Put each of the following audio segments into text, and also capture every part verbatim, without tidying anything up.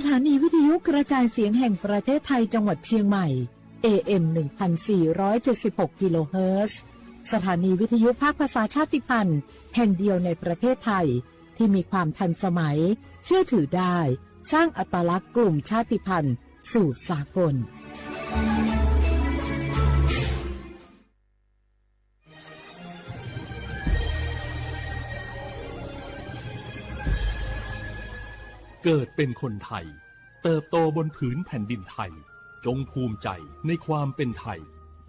สถานีวิทยุกระจายเสียงแห่งประเทศไทยจังหวัดเชียงใหม่ เอเอ็ม หนึ่งพันสี่ร้อยเจ็ดสิบหก กิโลเฮิรตซ์ สถานีวิทยุภาคภาษาชาติพันธุ์แห่งเดียวในประเทศไทย ที่มีความทันสมัย เชื่อถือได้ สร้างอัตลักษณ์กลุ่มชาติพันธุ์สู่สากล เกิดเป็นคนไทย เติบโตบนผืนแผ่นดินไทย จงภูมิใจในความเป็นไทย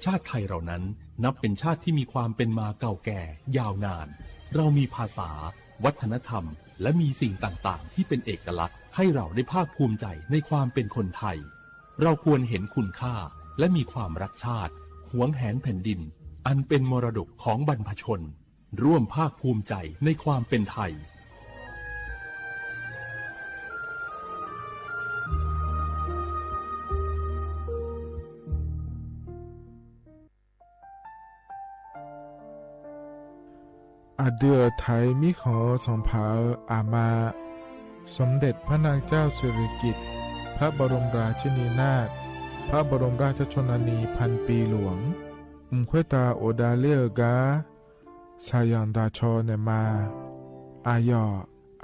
ชาติไทยเรานั้นนับเป็นชาติที่มีความเป็นมาเก่าแก่ยาวนาน เรามีภาษา วัฒนธรรม และมีสิ่งต่างๆ ที่เป็นเอกลักษณ์ ให้เราได้ภาคภูมิใจในความเป็นคนไทย เราควรเห็นคุณค่า และมีความรักชาติ หวงแหนแผ่นดิน อันเป็นมรดกของบรรพชน ร่วมภาคภูมิใจในความเป็นไทย Aqdui-euq Taiq mirkhanq-eu sanqpaq-euq aqma, สมเด็จพระนางเจ้าสิริกิติ์ พระบรมราชินีนาถ พระบรมราชชนนีพันปีหลวง mq khoertav ghofdav ler-eu gar shaqzanq daqcaw naeqma. Aqyawf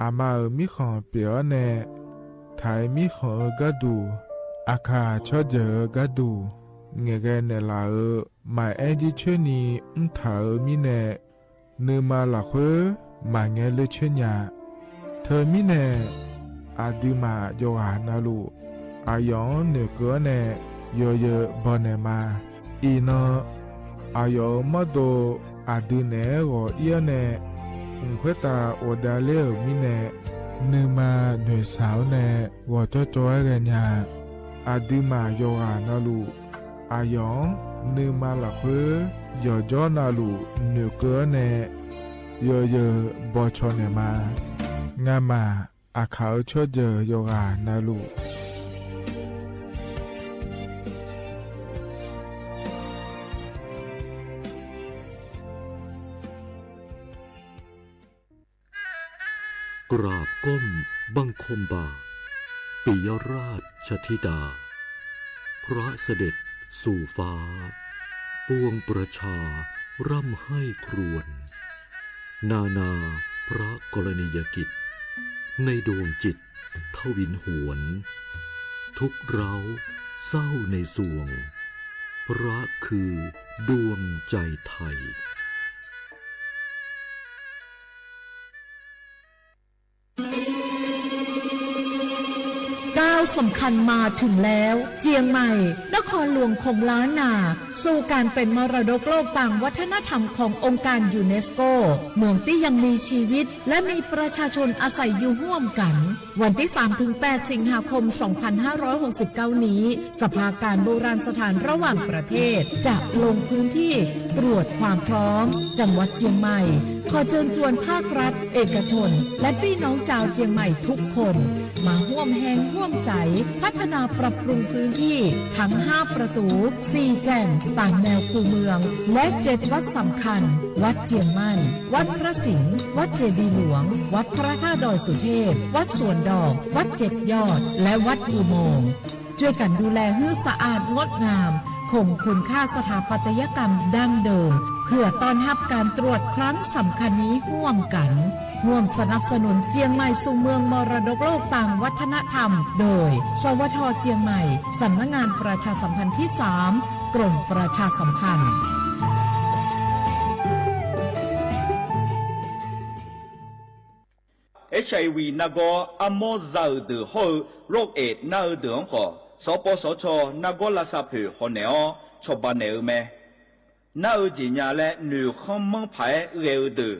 aqma-euq mirkhanq pyeuf-awr nae, Taiq mirkhanq-eu gharduq, Aqkaq tsawrjeuq-eu gharduq ngaeqghae naeqlaf-euq maqaer jircoer ni mrtaq-euq mirnae, nuima lafkhoer maqngae ler coer nya. Teumirnae, aqduimaf yawqghaq navluf, aqyawf-anr noeqkeuv-awr nae yawzeu baw naeqma. Iqnan, aqyawf-euq mawrdo aqdui naeq-aer ghawq ir-awr nae, mq khoertav ghofdav ler-euq mirnae, nuima noeqshaq-awr nae ghawqjawr jawr-aer ghaenya. Aqduimaf yawqghaq navluf, aqyawf-anr nuima lafkhoer yawqjawr navluf noeqkeuv-awr nae yawzeu bawcaw naeqma. Ngamaf Aqkaq-eu tsawrjeuq yawqghaq navluf, กราบก้มบังคมบาท ปิยราชธิดา พระเสด็จสู่ฟ้า ปวงประชาร่ำไห้ครวญ นานาพระกรณียกิจ ในดวงจิตทวินหวน ทุกข์ร้าวเศร้าในสวง พระคือดวงใจไทย ก้าวสำคัญมาถึงแล้ว เจียงใหม่ นครหลวงของล้านนา สู่การเป็นมรดกโลกตามวัฒนธรรมขององค์การยูเนสโก เมืองตี้ยังมีชีวิต และมีประชาชนอาศัยอยู่ร่วมกัน วันที่สามถึงแปด สิงหาคม สองพันห้าร้อยหกสิบเก้า นี้ สภาการโบราณสถานระหว่างประเทศ จะลงพื้นที่ตรวจความพร้อม จังหวัดเจียงใหม่ ขอเชิญชวนภาครัฐ เอกชน และพี่น้องชาวเจียงใหม่ทุกคน มาร่วมแรงร่วมใจ พัฒนาปรับปรุงพื้นที่ทั้งห้าประตู สี่แจ่งตามแนวคูเมือง และเจ็ดวัดสำคัญ วัดเจียงมั่น วัดพระสิงห์ วัดเจดีย์หลวง วัดพระธาตุดอยสุเทพ วัดสวนดอก วัดเจ็ดยอด และวัดอุโมงค์ ช่วยกันดูแลหื้อสะอาดงดงาม คงคุณค่าสถาปัตยกรรมดั้งเดิม เพื่อต้อนรับการตรวจครั้งสำคัญนี้ร่วมกัน ร่วมสนับสนุนเจียงใหม่สู่เมืองมรดกโลกตามวัฒนธรรม โดย สวท เจียงใหม่ สำนักงานประชาสัมพันธ์ที่สาม กรมประชาสัมพันธ์ HIV nargawr armawr za-euq deuq hawr-eu โรคเอดส์ nar-eu deuq-anr khawf, สปสช nargawr lavsav poeq hawnaeq-awr cawba naeq-eu mae. Nar-eu jeq nya laer noeqkhanr manr paq-aer ghae-eu deuq,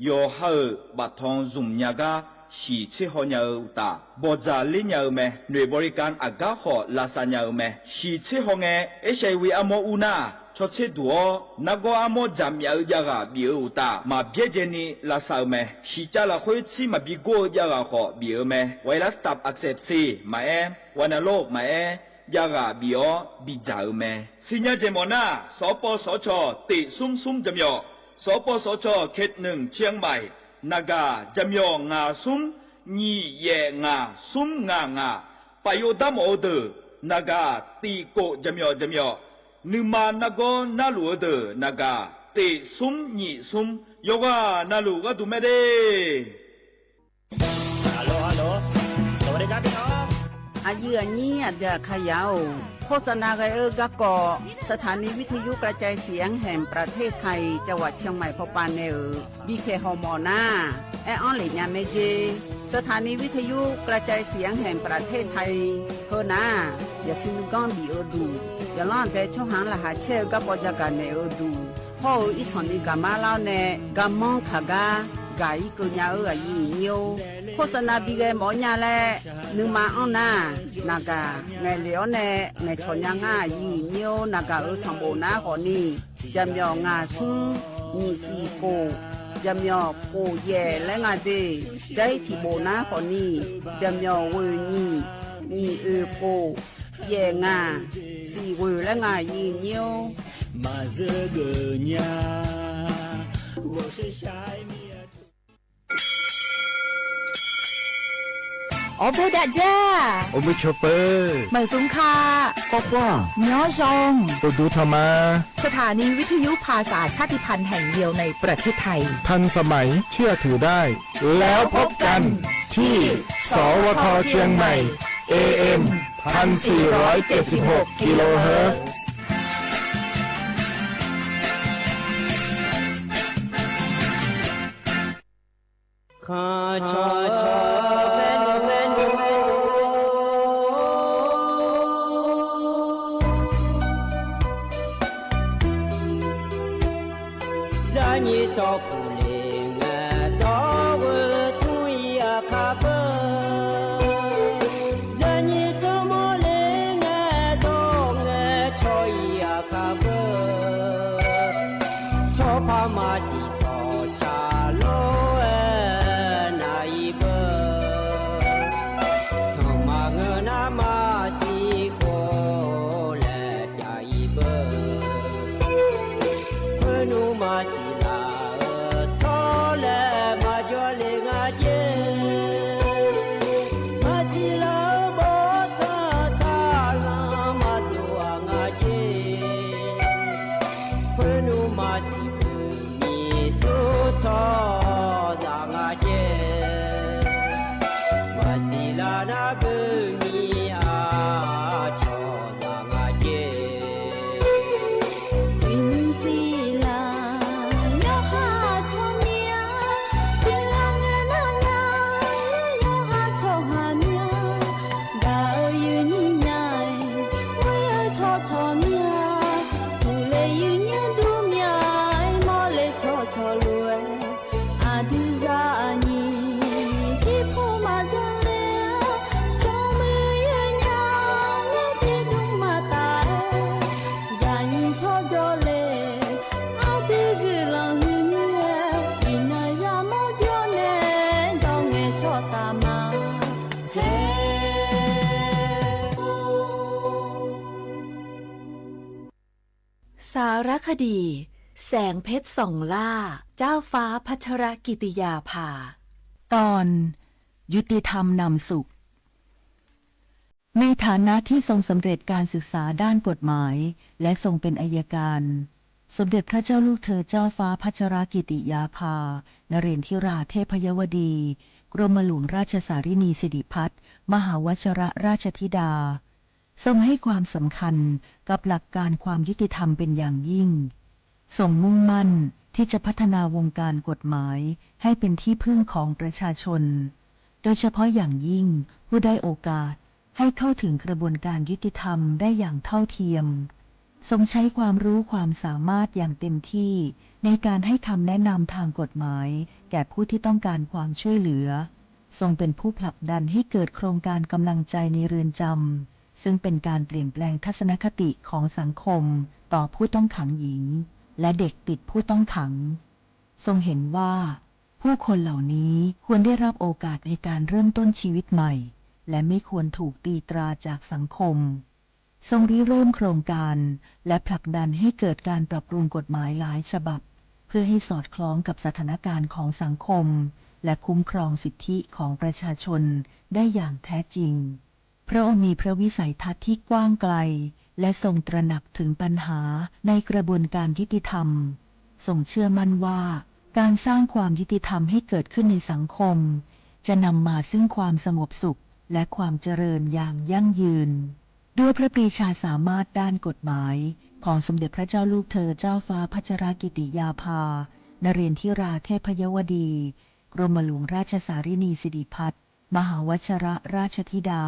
yawqha-euq baftanq zmq nya gar shiq tser haw nya-eu uqtaf, bawqdzaq ler nya-eu mae. Noeq บริการ aqgar khawf lavsav nya-eu mae. Shiq tser haw ngae, HIV armawr ur nar, caw tser duq-awr nargawr armawr jaqmyaf-eu javghaq bif-eu uqtaf, maq byaerdzae ni lavsav-eu mae. Shiqcav lafkhoer tsir maqbi gor-eu javghaq khawf bif-eu mae. ไวรัสตับอักเสบซี maqaer, วาณโรค maqaer, javghaq bif-awr bidzaq-eu mae. Siqnya jeqmawf nar, สปสช tiq smr smr jaqmyawf, สปสช เขตหนึ่ง เชียงใหม่ naqgaq jaqmyawf ngaq smr nyiq yaef ngaq smr ngaq ngaq, Paf yov darmawf-eu deuq naqgaq tiq kof jaqmyawf jaqmyawf, nuima nargawr narluf-eu deuq naqgaq tiq smr nyiq smr, yawqghaq navluf gharduq mae de. Aqyuif aqnyir aqdui aqkaqyaq-or, โฆษณา ghae-eu garkawv สถานีวิทยุกระจายเสียงแห่งประเทศไทย จังหวัดเชียงใหม่ pawpav nae-euq bipyaeq hawmawf nar, aer-anr lef nya mae jer. สถานีวิทยุกระจายเสียงแห่งประเทศไทย heu nar, yaqsur nuiganr bif-eu duq, yawqlanr aqdae tsawrhaq-anr laqkhaq caer-eu garkawv jagaq naeq-eu duq, hawr-eu irsanq ni gaqmar lar-awr nae, garmanr kaq gar gaq-ir keuv nya-eu aqyuif aqnyir-or, โฆษณา bi ghae mawf-awr nya laer nuima anr nar, naqgaq ngaeqlef-awr nae ngaeqcawq nya ngar aqyuif aqnyir-or, naqgaq-euq sanqbof nar khawfni, jaqmyawf ngaq smr nyiq siq kof, jaqmyawf kof yaef laer nga de. Jair tiq bof nar khawfni, jaqmyawf ghoeq nyiq nyiq oeq kof, yaef ngaq siq ghoeq laer nga aqyuif aqnyir-or. Maqzeur geuf nya. Awr bor dav dzar. Awr bor cawpeu. Maqzmq ka. Kawrkawr-aq, myanr zan. Uqduq tanq ma. สถานีวิทยุภาษาชาติพันธุ์แห่งเดียวในประเทศไทย ทันสมัย เชื่อถือได้ แล้วพบกันที่ สวท เชียงใหม่ เอ เอ็ม พันสี่ร้อยเจ็ดสิบหก กิโลเฮิรตซ์ Khanq cawq cawq bae nymr bae nymr. Zaqnyiq tsawrpuq le ngae dawr-eu tmr-ir aqkar beu. Zaqnyiq tsawrmawr le ngae dawr ngae caw-ir aqkar beu. Tsawrpar maqsiq tsawrca lor-aer nav-ir beu. Sanqma ngeur nar maqsiq khov laer pyav-ir beu. Khoernmr maqsiq laf-eu tsawrlaer maqjawr le nga jer. Maqsiq laf-eu bawrtsanq saqlanq maqdov-aq nga jer. Khoernmr maqsiq beu miq sur tsawrhaqzaq nga jer. Maqsiq laf nar beu miq-aq cawqzaq nga jer. Uiqnymr siqlaq yawqha tsawrmyanr, siqlaq ngae nar nya yawqha tsawrhaq myanr. Gaq-eu yuifnyir nya-aer, ghoer-eu tsawrcawq myanr. Puqle yuifnyir dur myanr-aer, mawrle tsawrcawq lof-aer, aqdui zaqnyiq tiqpov maqdzanr ler-a. Smrmuiq yawnya-aer tiqdmr maqtaf-aer, zaqnyiq tsawrjawr le. Aqdui guiqlanq huiqmyr-aer, iqnan yamawr jawr nae dawr ngae tsawrtaf ma. Her Saqlaqkhadiq แสงเพชรส่องล่า เจ้าฟ้าพัชรกิติยาภา ตอน ยุติธรรมนำสุข ในฐานะที่ทรงสำเร็จการศึกษาด้านกฎหมาย และทรงเป็นอัยการ สมเด็จพระเจ้าลูกเธอเจ้าฟ้าพัชรกิติยาภา นเรนทิราเทพยวดี กรมหลวงราชสารินีสิริพัฒน์ มหาวชิรราชธิดา ทรงให้ความสำคัญกับหลักการความยุติธรรมเป็นอย่างยิ่ง ทรงมุ่งมั่นที่จะพัฒนาวงการกฎหมายให้เป็นที่พึ่งของประชาชน โดยเฉพาะอย่างยิ่งผู้ด้อยโอกาส ให้เข้าถึงกระบวนการยุติธรรมได้อย่างเท่าเทียม ทรงใช้ความรู้ความสามารถอย่างเต็มที่ในการให้คำแนะนำทางกฎหมายแก่ผู้ที่ต้องการความช่วยเหลือ ทรงเป็นผู้ผลักดันให้เกิดโครงการกำลังใจในเรือนจำ ซึ่งเป็นการเปลี่ยนแปลงทัศนคติของสังคมต่อผู้ต้องขังหญิง และเด็กติดผู้ต้องขัง ทรงเห็นว่า ผู้คนเหล่านี้ควรได้รับโอกาสในการเริ่มต้นชีวิตใหม่ และไม่ควรถูกตีตราจากสังคม ทรงริเริ่มโครงการ และผลักดันให้เกิดการปรับปรุงกฎหมายหลายฉบับ เพื่อให้สอดคล้องกับสถานการณ์ของสังคม และคุ้มครองสิทธิของประชาชนได้อย่างแท้จริง พ พระองค์มีพระวิสัยทัศน์ที่กว้างไกล และทรงตระหนักถึงปัญหาในกระบวนการยุติธรรม ทรงเชื่อมั่นว่า การสร้างความยุติธรรมให้เกิดขึ้นในสังคม จะนำมาซึ่งความสงบสุข และความเจริญอย่างยั่งยืน ด้วยพระปรีชาสามารถด้านกฎหมายของสมเด็จพระเจ้าลูกเธอเจ้าฟ้าพัชรกิติยาภา นเรนทิราเทพยวดี กรมหลวงราชสารินีสิริพัฒน์ มหาวัชรราชธิดา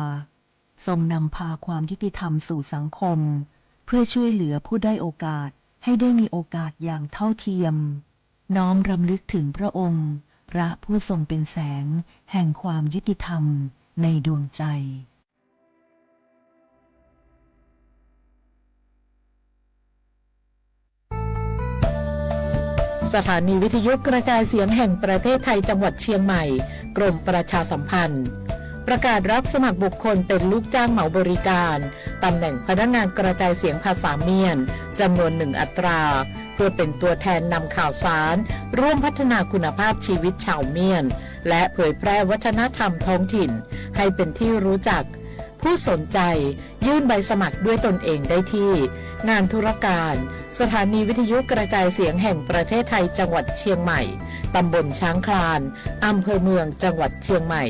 ทรงนำพาความยุติธรรมสู่สังคม เพื่อช่วยเหลือผู้ด้อยโอกาสให้ได้มีโอกาสอย่างเท่าเทียม น้อมรำลึกถึงพระองค์ พระผู้ทรงเป็นแสงแห่งความยุติธรรมในดวงใจ สถานีวิทยุกระจายเสียงแห่งประเทศไทยจังหวัดเชียงใหม่ กรมประชาสัมพันธ์ ประกาศรับสมัครบุคคลเป็นลูกจ้างเหมาบริการ ตำแหน่งพนักงานกระจายเสียงภาษาเมียน จำนวนหนึ่งอัตรา เพื่อเป็นตัวแทนนำข่าวสาร ร่วมพัฒนาคุณภาพชีวิตชาวเมียน และเผยแพร่วัฒนธรรมท้องถิ่น ให้เป็นที่รู้จัก ผู้สนใจยื่นใบสมัครด้วยตนเองได้ที่ งานธุรการ สถานีวิทยุกระจายเสียงแห่งประเทศไทยจังหวัดเชียงใหม่ ตำบลช้างคลาน อำเภอเมืองจังหวัดเชียงใหม่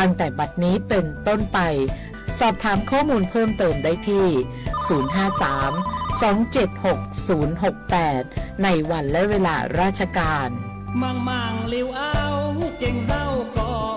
ตั้งแต่บัดนี้เป็นต้นไป สอบถามข้อมูลเพิ่มเติมได้ที่ ศูนย์ห้าสาม สองเจ็ดหก ศูนย์หกแปด ในวันและเวลาราชการ Manqmanq lef-aer-awr ghae-awr kawv-or.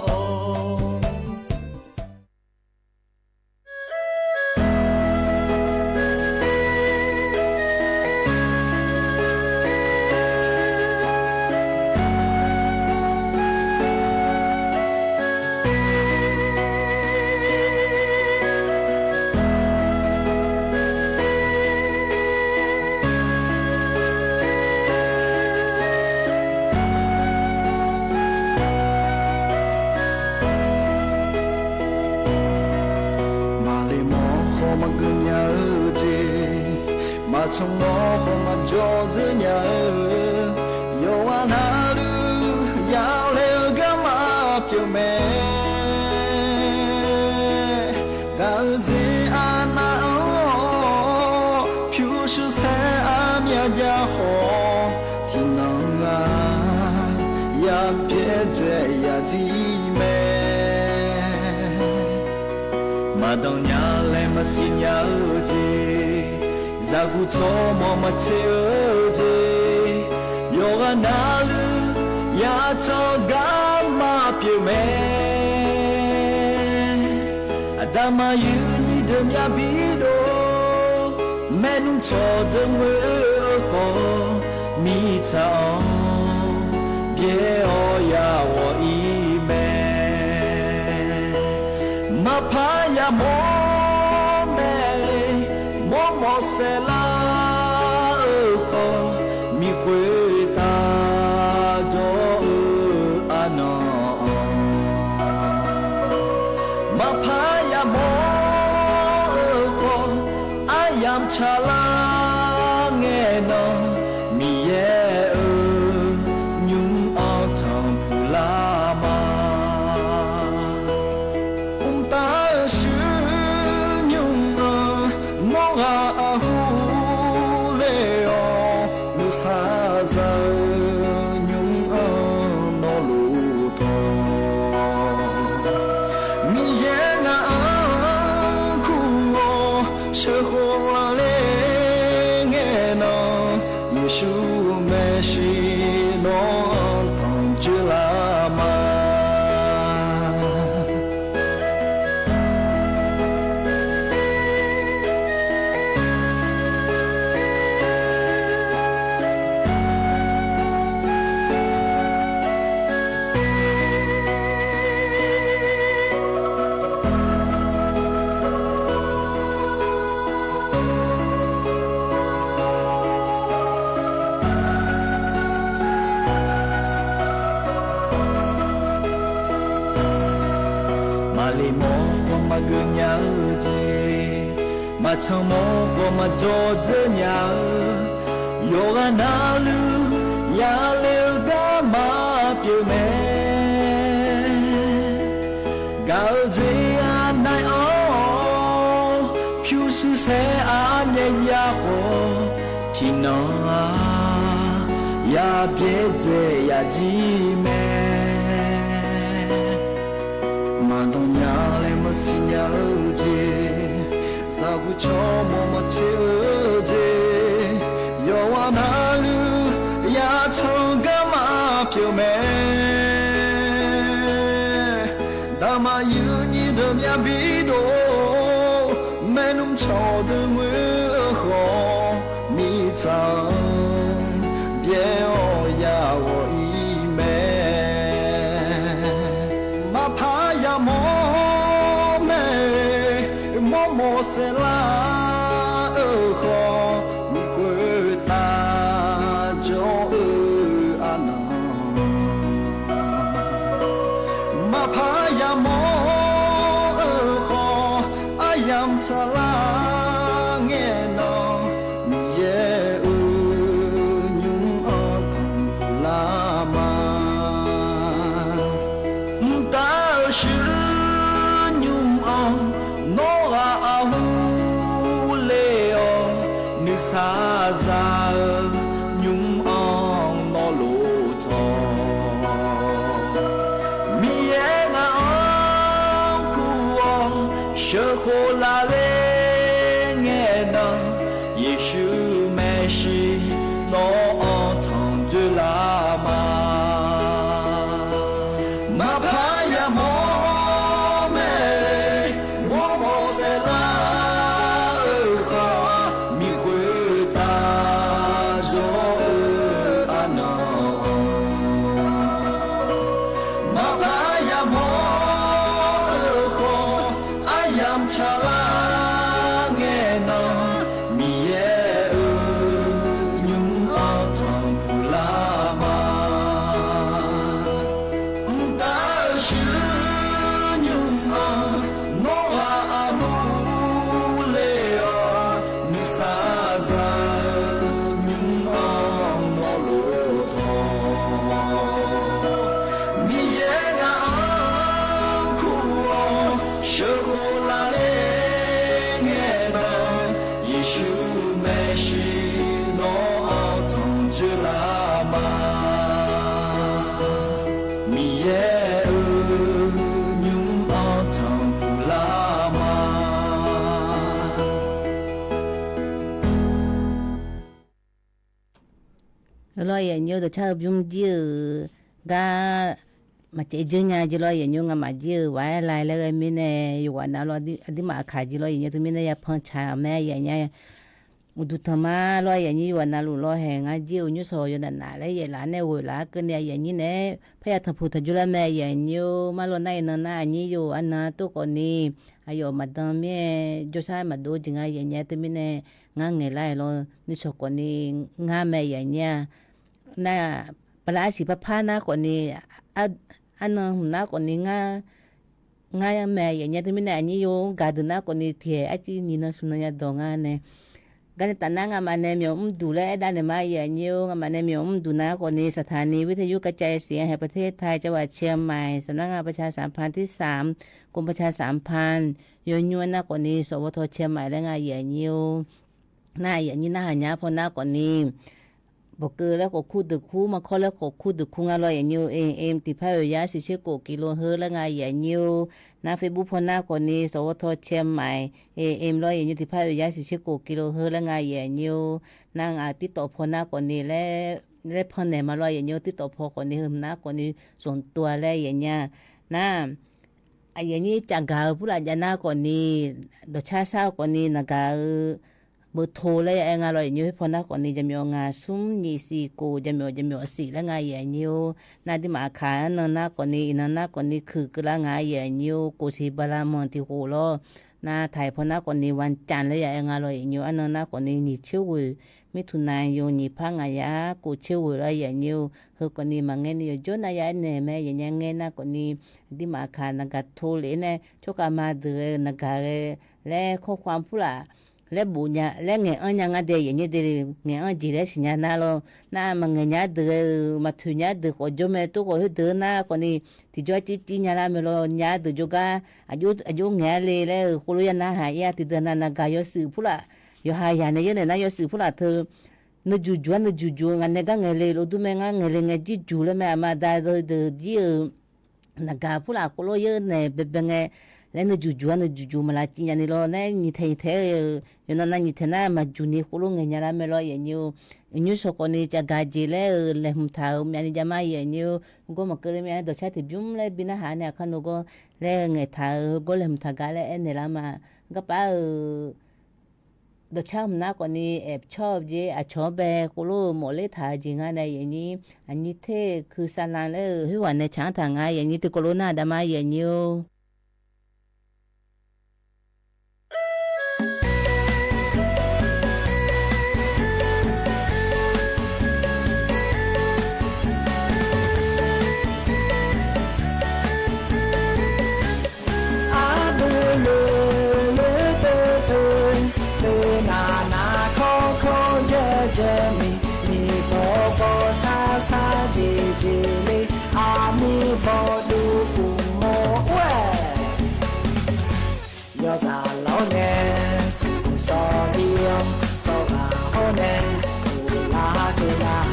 Maqle mawr khawf maqgeu nya-eu jeq, maqcan mawr khawf maqjawr dzeur nya-eu, yawqghaq navluf yale-eu garma pyeuf mae. Gaq-eu jeq aqnav-anr-awr pyurshuir saer armyav jav khawf, tiqnan-aq yabyaerdzae yadzir mae. Maqdanq nya laer maqsiq nya-eu jeq, zaqguq tsawrmawq maqtser-eu jeq, yawqghaq navluf yacan garma pyeuf mae. Aqda maqyuif nyiq deuq myav bi dov, maernmr tsawqdeuq ngoer-eu khawf, mirtsaq-anr byaer-awr ya ghawq-ir mae. Maqpar yamawr mae, mawrmawf saerlar-eu khawf, miq khoertav jawr-eu arnan-anr, maqpar yamawr-eu khawf, aryamq tsaqlar ngae nan, Miqyaer-euq nymr-anr tanqpuq lar ma. Mqtav-eu shuir nymr-anr nawr ghaq aqhur ler-awr, nuisar za-eu nymr-anr nawr lof tawq. Miqyaer ngaq-anr kur-awr sheuqkhof lar ler ngae nan, Yeqsur maeqshi nawr-anr tanqjoer lar ma. Maqle mawr khawf maqgeu nya-eu jeq, maqcan mawr khawf maqjawr dzeur nya-eu, yawqghaq navluf yale-eu garma pyeuf mae. Gaq-eu jeq aqnav-anr Saer armyav jav khawf, tiqnan-aq, yabyaerdzae yajir mae. Maqdanq nya laer maqsiq nya-eu jeq, zaqguq cawmawf maqtser-eu jeq, yawqghaq navluf yacan garma pyeuf mae. Daqmaqyuif nyiq deuq myav bi dov, maernmr cawq deuq ngoer-eu khawf, mirtsaq-anr byaer-awr ya ghawq-ir mae. Maqpar yamawr mae, mawrmawf saerlar-eu khawf, mq khoertav jawr-eu arnan. Maqpar yamawr-eu khawf, aryamq tsaqlar ngae nan, Miqyaer-euq nymr-anr tanqpuq lar ma. Mqtav-euq shuir nymr-anr nawr ghaq aqhur le-awr, nuisar za-eu nymr-anr nawr lof tawq. Miqyaer ngaq-anr kur-awr sheuqkhof lafler ngae nan, Yeqsur maeqshi nawr-anr tanq dzoerlar ma. Maqpar yamawr mae, mawrmawf saerlar-eu khawf, mq khoertav jawr-eu arnan. Maqpar yamawr-eu khawf, aryamq tsaqlar ngae nan, Miqyaer-euq nymr-anr tanqpuq lar ma. Mqtav-euq shuir nymr-anr nawr ghaq aqhur le-awr, nuisar za-eu nymr-anr nawr lof tawq. Miqyaer ngaq-anr kur-awr sheuqkhof lafler ngae nan, Yeqsur maeqshi nawr-anr tanq dzoerlar ma. Miqyaer-euq nymr-anr tanqpuq lar ma. Lawr, aqyuif aqnyir-eu dawqcar heubymr jir-euq gar maqcaev dzeur nya jeq lawr, aqyuif aqnyir-eu ngamaf jir-euq ghaq-aer laeq laer ghae mirnae, yawqghaq nav lawr, aqduimaf aqkaq jeq lawr, aqyuif aqnyir-eu teumirnae yapan tsaq-eu mae, aqyuif aqnyir-a. Uqduq tanq ma lawr, aqyuif aqnyir yawqghaq navluf lawr haeq ngar jir-euq nymrshawq yawqnavnaf laer yaef laf-anr nae ghoeq laf-ar keuvni, aqyuif aqnyir naeq-aer parya tanqpuq tanqjur lar mae, aqyuif aqnyir-or. Marlawr nar iqnan nar aqnyir yo arnan-anr tov khawfni, aqyawf maqdan mir-aer jawrshar maqdov-eu jeq nga, aqyuif aqnyir-a. Teumirnae ngar ngaeqlar-aer lawr nuishawq khawfni ngar mae, aqyuif aqnyir-a. Nar, bala arsiq parpar nar khawfni, arnan hmq nar khawfni ngar, ngar mae, aqyuif aqnyir-a. Teumirnae aqnyir yo gaqdeuq nar khawfni tiqhaeq arciv nyiq nan smq nan yadawq nga nae, garnae tafnar ngamaf nae myawq mrduq laer aerdav naeq ma, aqyuif aqnyir-or. Ngamaf nae myawq mrduq nar khawfni สถานีวิทยุกระจายเสียงแห่งประเทศไทย จังหวัดเชียงใหม่ สำนักงานประชาสัมพันธ์ที่สาม กรมประชาสัมพันธ์ yawnymr-aer nar khawfni สวท. เชียงใหม่ laer nga, aqyuif aqnyir-or. Nar aqyuif aqnyir narhaq nya paw nar khawfni, บอกเกอร์ laer khawf kur deuq kur, มาคอ laer khawf kur deuq kur nga lawr, aqyuif aqnyir-or. AM tiqpar oeq yar siqser kof กิโลเฮิรตซ์ laer nga, aqyuif aqnyir-or. Nar Facebook paw nar khawfni สวท. เชียงใหม่ AM lawr, aqyuif aqnyir tiqpar oeq yar siqser kof กิโลเฮิรตซ์ laer nga, aqyuif aqnyir-or. Nar ngaq ติ๊กต็อก paw nar khawfni laer, laer pan naeq ma lawr, aqyuif aqnyir-or. ติ๊กต็อก paw khawfni heu nar khawfni zmq tov-a laer, aqyuif aqnyir-a. Nar aqyuif aqnyir caqgaq-eu purlaf jav nar khawfni, dawqcar shar-eu khawfni naqgaq-eu เบอร์โทร laer ya aer nga lawr, aqyuif aqnyir-or. Heu paw nar khawfni jaqmyawf ngaq smr nyiq siq kof jaqmyawf jaqmyawf siq laer nga, aqyuif aqnyir-or. Nar aqduimaf aqkaq arnan nar khawfni, iqnan nar khawfni kuiq keuvlar nga, aqyuif aqnyir-or. Kof siq bala manq tiq khof lawr. Nar taqhaiq paw nar khawfni วันจันทร์ laer ya aer nga lawr, aqyuif aqnyir-or. Arnan nar khawfni nyiq tser ghoeq, มิถุนายน nyiq par ngaq yar kof tser ghoeq lawr, aqyuif aqnyir-or. Heu khawfni maqngae ni yawqjawr nar ya aer naeq mae, aqyuif aqnyir-a. Ngaer nar khawfni aqduimaf aqkaq naqgaq โทร lef-aer nae tsawrkhav ma deuq ghae-eu naqgaq ghae laer ข้อความ purlaf laer bof nya laer ngaeq-anr nya ngar dae yaeqnyir de ngaeq-anr jeq laer siqnya nar lawr. Nar maqngaeq nya deuq-eu maqtoeq nya deuq khawf jawr mae, tov khawf khoerdeuq-eu nar khawfni tiqjawr civciv nya lar mae lawr. Nya deuq jawrgar aqjox ngaeq-ar le laer-eu khoerlof ya narhaq ir-a. Tiqdeuq nav naqgaq yawshuif purlaf yawqha yaq nae yaer naeq nar yawshuif purlaf teu nuijuq juq-ar nuijuq juq-eu ngaq nae gar ngaeq le lofdur mae. Ngar ngaeq le ngae jirjuq laer mae. Aqma aqda deuq jir-eu naqgaq purlaf khoerlof yaer naeq baebae ngae laer nuijuq juq-ar nuijuq juq maqlav civ nya ni lawr. Nae nyiq taeq nyiq taeq-eu yawqnan nav nyiq taeq nar maqjuq ni khoerlof ngaeq nya lar mae lawr yaeqnyir-or. Nymr shawq khawfni cavgaq jeq laer-eu laeqhmq taq-euq myavni jav ma yaeqnyir-or. Gawr maqkeuv le myav-aer dawqcar tiqbymr laer bi narhaq nae aqkar nor gawr laer ngaeq taq-euq gawr laeqhmq taq gar laer aernaeq lar ma. Garpaf-euq dawqcar hmq nar khawfni aercawr-eu jeq aqcawq-anr bae khoerlof-eu mawfler taq-eu jeq nga nae yaeqnyir aqnyir ter-eu kuisalan laer-euq khoerghaq nae tsaq-anr taq nga yaeqnyir tiqkawv lof nar dav ma yaeqnyir-or. Arbui loeq loeq teu teu, teu nav nav kawr kawr jaev jaev ni, miqbawq bawq sar sar jeq jeq le, aqmiq bawq duq uqmov ur-aer. Yawzaq lawr nae smrkhof sawr ir-awr, sawrghaq hawr nae uqlar deuq nar,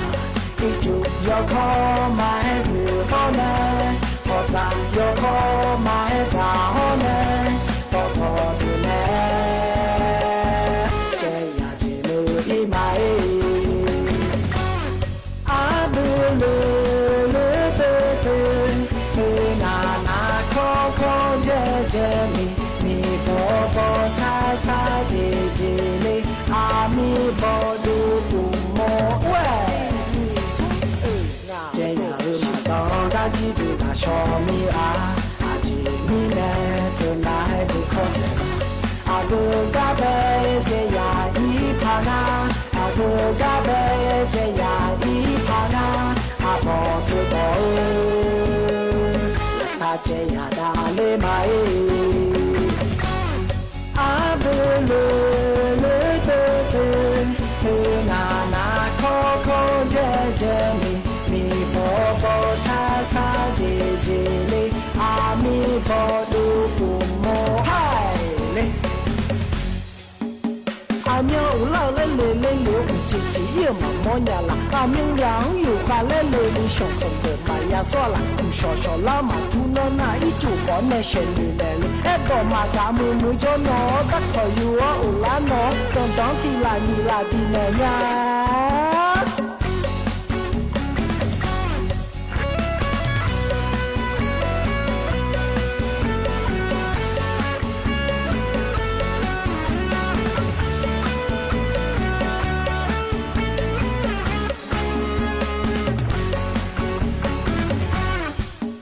ircuf yawkawr maqaer duq hawr nae, hawqdzaq yawkawr maqaer dzaq hawr nae, dawqtawv deuq nae caev yaq jeq le ir ma-ir. Arbui loeq loeq teu teu, teu nav nav kawr kawr jaev jaev ni, miqbawq bawq sar sar jeq jeq le, aqmiq bawq duq uqmov ur-aer. Caev yaq-euq maqdan gar jir deuq ghaq shawr mir-a, aqjeq mirnae teunav-aer deuq kawr saeq. Aqgeu gar bae caev yaq ir paq nga, aqgeu gar bae caev yaq ir paq nga, aqbawq teu bawq-eu, laftav caev yaq dav ler ma-ir. Arbui loeq loeq teu teu, teu nav nav kawr kawr jaev jaev ni, miqbawq bawq sar sar jeq jeq le, aqmiq bawq duq uqmov haer le. Aqmyan uqlar-eu laer le le le-eu uqcif cif ir-eu maqmawr nya laf. Aqmyan yaq-anr yufkhav laer le le shawq sanqbof maqya sawr laf. Uqshawq shawq lar maqtur nawr nar ircuf khawf nae shaeqnoeq naeq le. Aerdawq maqgaq muiq muiq jawr nawr-awr darkawq yur-awr uqlar nawr-awr danqdanq-anr tiq laf nyiq laf diq naeq nya.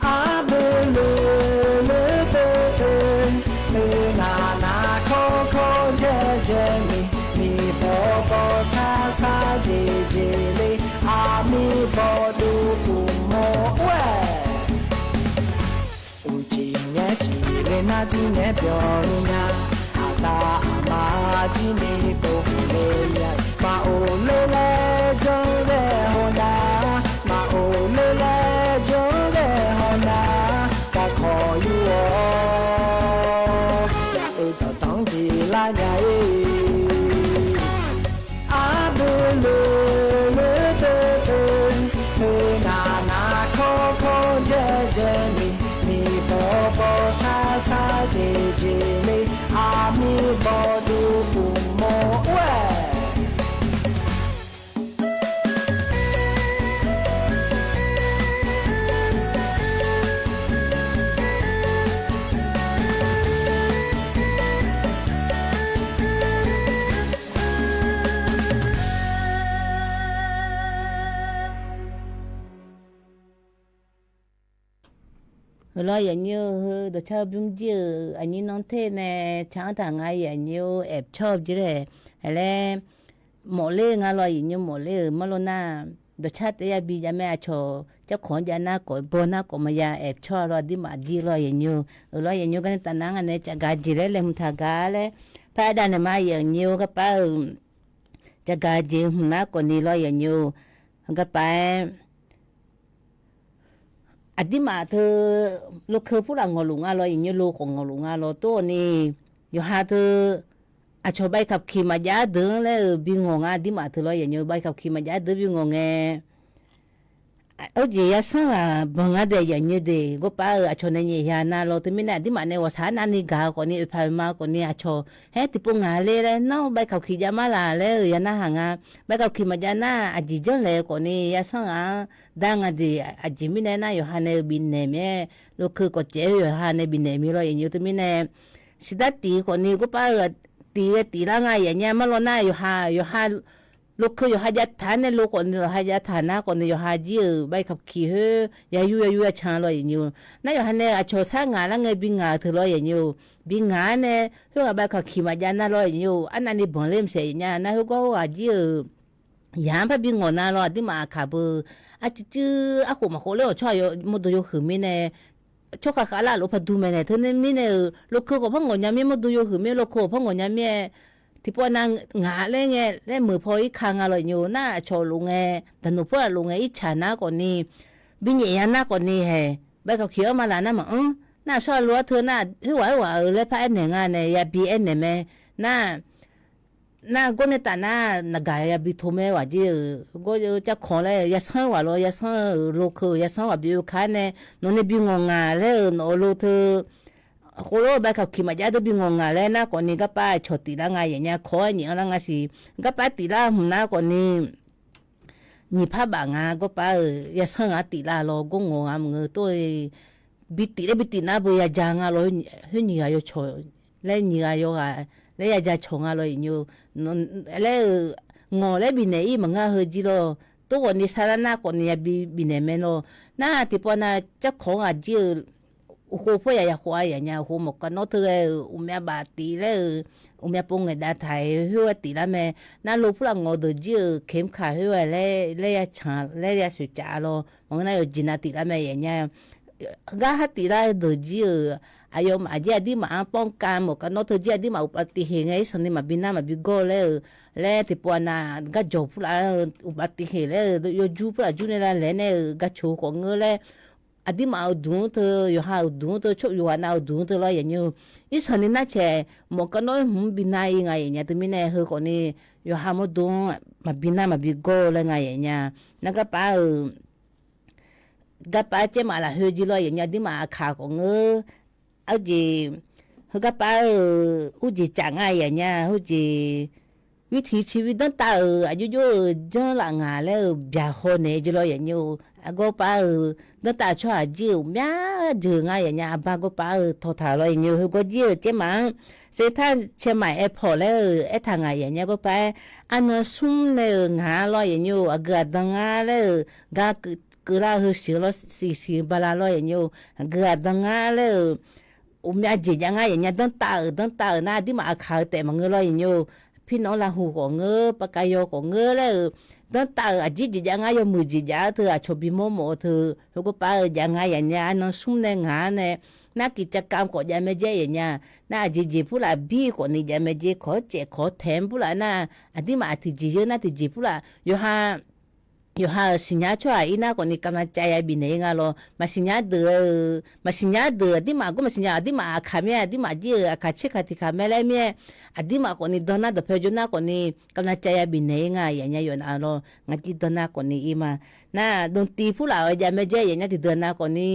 Arbui loeq loeq teu teu, teu nav nav kawr kawr jaev jaev ni, miqbawq bawq sar sar jeq jeq le, aqmiq bawq duq uqmov ur-aer. Uqcif ngae cif le nar jir ngae byawq-eu nya. Aqda aqma jir ni pov hof le nya. Maqof le laer janr ghae haw nar, maqof le laer janr ghae haw nar, darkawq yur-awr yaq-eu dawqdanq-anr diq lar nya-ir. Arbui loeq loeq teu teu, teu nav nav kawr kawr jaev jaev ni, miqbawq bawq sar sar jeq jeq le, aqmiq bawq duq uqmov ur-aer. Heulof-aer yaeqnyir-eu heu dawqcar bymr jir-euq aqnyir nanr ter nae tsaq-anr taq nga yaeqnyir-or, aercawr-eu jeq laer, aer laer mawfler nga lawr yaeqnyir mawfler-euq marlo nar, dawqcar taef ya bi jav mae aqcawq carkawq-anr jav nar kawf baw nar kawf maqya aercawr-a lawr aqdirmaf jir lawr yaeqnyir-or. Heulof-aer yaeqnyir-or garnae taf nar nga nae cafgaq jeq laer laeqhmq taq gaq laer par dav naeq ma, aqyuif aqnyir-or, garpar-euq jaqgaq jeq hmq nar khawfni lawr, aqyuif aqnyir-or, garpar-aer aqdirmaf teu lokeu purlaf ngawqluf nga lawr, aqyuif aqnyir, lo khawf ngawqluf nga lawr, tov-awq ni, yawqha teu aqcawq ใบขับขี่ maqjav deuq-anr laer-euq bi ngawq nga, aqdirmaf teu lawr, aqyuif aqnyir, ใบขับขี่ maqjav deuq bi ngawq ngae, Ur jeq yasanr ghaq banq nga daef, aqyuif aqnyir deuq, garpar-euq aqcawq nae nyaef ya nar lawr, teumirnae aqdirmaf nae ghawqshaq arnavni gaq-eu khawfni, oeqpaq oeqma khawfni, aqcawq haer tiqpov ngaq ler laer, nar-awr ใบขับขี่ jav mar laq laer-euq ya narhaq nga. ใบขับขี่ maqjav nar, aqjeq janrlaeq-eu khawfni yasanr ghaq-anr dar nga deuq, aqjeq mirnae nar yawqha nae-eu bifnaeq mir-aer, lokeu kawf caev-eu yawqha nae bifnaeq mir lawr, aqyuif aqnyir, teumirnae siqdar tif khawfni garpar-euq tif ghae tiflar nga, aqyuif aqnyir, mar lawr nar yawqha, yawqha lokeu yawqha jav taq-aer nae lo khawfni, yawqha jav taq nar khawfni, yawqha jir-euq ใบขับขี่ khoer ya yur ya yur ya can lawr, aqyuif aqnyir-or. Nar yawqha nae aqcawq sar ngaq lar ngae bi ngaq-euq teu lawr, aqyuif aqnyir-or, bi ngaq-aer nae khoer ghaq ใบขับขี่ maqjav nar lawr, aqyuif aqnyir-or, arnavni banq ler maqsaef, aqyuif aqnyir, nar khoergar khoerghaq jir-euq yaq-anr par bi ngawq nar lawr, aqdirmaf aqkaq beu, arcuiv cuiv arkhawf maqkhawf ler-awq, tsawrhaq yawmuiq deuq yawhuiq mirnae, tsawrkhav khavlar lof par dur mae nae, teumirnae-euq lokeu khawf par ngawq nya mir, muiqdui yawhuiq mir, lokeu khawf par ngawq nya mir-aer, tiqpov nav ngaq laer ngae laer meuq paw irka nga lawr, aqyuif aqnyir-or, nar aqcawq lof ngae, daqnoeq purlaf lof ngae ircaq nar khawfni, bi nyaef ya nar khawfni hae, ใบขับขี่ anr ma laf nar maqanr nar, aqsur aqlo-ar teu nar, khoerghaq khoerghaq-euq laer par aernaeq nga nae yabi aernaeq mae. Nar nar gawr nae taf nar, naqgaq yabi to mae, ghaq jir-euq gawr-eu carkanq laer yasanr ghaq lawr, yasanr-euq lokeu-euq yasanr ghaq bi oe ka-aer nae, nawq nae bi ngawq ngaq laer-euq nawq-eu lo teu, khoerlof-aer ใบขับขี่ maqjav deuq bi ngawq ngaq laer nar khawfni, garpar aqcawq tiflar nga, aqyuif aqnyir, kawq-aer nyiq-anr lar nga siq, garpar tiflar hmq nar khawfni, nyiq par baf nga, garpar-euq yasanr ghaq tiflar lawr, gawr ngawq ngaq maqngeur tov-e, bi tif laer bi tif nar beu ya ja nga lawr, khoer nyiq ghaq yawcawq laer, nyiq ghaq yawghaq laer ya ja cawq nga lawr, aqyuif aqnyir-or, laer-euq ngawq laer bifnaeq-ir maqngeur heu jir lawr, tov khawfni sarlar nar khawfni yabi bifnaeq mae lawr. Nar tiqpov nav carkanq ghaq jir-euq uqkhov pawr yaq yaqkhov-a, aqyuif aqnyir, uqkhov mawq kaq nawr teu ghae-euq uqmyav baf tif laer-euq, uqmyav pov ngaeq dav taq-aer khoer ghae tiflar mae. Nar lo purlaf ngawq deuq jir-euq เข็มขัด khoer ghae laer, laer ya canq laer ya soeqcaf lawr, maqngeur nar yawqjeq nav tiflar mae, aqyuif aqnyir. Gar har tiflar deuq jir-euq aqyawfmaf jir aqdirmaf-anr ป้องกัน mawq kaq nawr teu jir aqdirmaf uqpav tiv heq ngae, irsanq ni maqbi nar maqbi gawr laer-euq, laer tiqpov nav garjawq purlaf-anr uqpav tiv heq laer-euq, yawjur purlaf jur nae lavlaeq nae-euq garcoq khawf ngeur laer, aqdirmaf-euq duq-anr teu, yawqha-euq duq-anr teu, tsawrhaq yawqghaq nav-euq duq-anr teu lawr, aqyuif aqnyir-or, irsanq ni nar cae, mawq kaq nawr-aer hmq-anr bi nar-ir nga, aqyuif aqnyir, teumirnae heu khawfni, yawqha mawrdo-anr maqbi nar maqbi gawr laer nga, aqyuif aqnyir. Nar garpar-euq garpar caermaf lafkhoer jir lawr, aqyuif aqnyir, aqdirmaf aqkaq khawf ngeur. Ur jeq, heu garpar-euq ur jeq caf nga, aqyuif aqnyir, ur jeq วิถีชีวิต danrtav-euq aqjox jox-eu janrlaf ngaq laer-euq byaqhaw naeq jir lawr, aqyuif aqnyir-or, garpar-euq danrtav tsawrhaq jir-euq myar jeuq nga, aqyuif aqnyir, arbar garpar-euq tawqtaq lawr, aqyuif aqnyir-or, heugawr jir-euq caermaf-anr เซ็นทรัลเชียงใหม่ แอร์พอร์ต laer-euq aertaq ngaq, aqyuif aqnyir, garpar-aer arnan smr nae-euq ngaq-a lawr, aqyuif aqnyir-or, aqgeu aqdan ngar laer-euq gar keuvlar-eu heu siq-eu lawr, siq siq bala lawr, aqyuif aqnyir-or, aqgeu aqdan ngar laer-euq uqmyav jeq jav ngar, aqyuif aqnyir, danrtav-euq danrtav-euq nar aqdirmaf aqkaq-eu taef maqngeur lawr, aqyuif aqnyir-or, pirnawr lavhu khawf ngeur, paqkayaw khawf ngeur laer-euq danrtav-euq aqjeq jeq jav ngar, yawmuiq jeq jav-eu teu aqcawq bimawr mawf-eu teu, heu garpar-euq jav nga, aqyuif aqnyir, arnan smr nae ngaq-a nae, nar กิจกรรม khawf jav mae jaer, aqyuif aqnyir, nar aqjeq jeq purlaf bir khawfni jav mae jaer, kawq-aer caef kawq-aer taeq-anr purlaf nar, aqdirmaf tiqjeq yeur nar tiqjeq purlaf yawqha yawqha-euq siqnya tsawrhaq ir nar khawfni กำลังใจ ya bifnaeq-ir nga lawr. Maqsiqnya deuq-eu, maqsiqnya deuq aqdirmaf gar maqsiqnya, aqdirmaf aqkaq mir-aer, aqdirmaf jir-euq aqkaq tserkaq tiqkaq mae laer mir-aer, aqdirmaf khawfni dan nar dawqpae jawr nar khawfni กำลังใจ ya bifnaeq-ir nga, aqyuif aqnyir, yawf nav lawr, ngaq jir dan nar khawfni ir ma. Nar ดนตรี purlaf-euq jav mae jaer, aqyuif aqnyir, tiqdeuq nav khawfni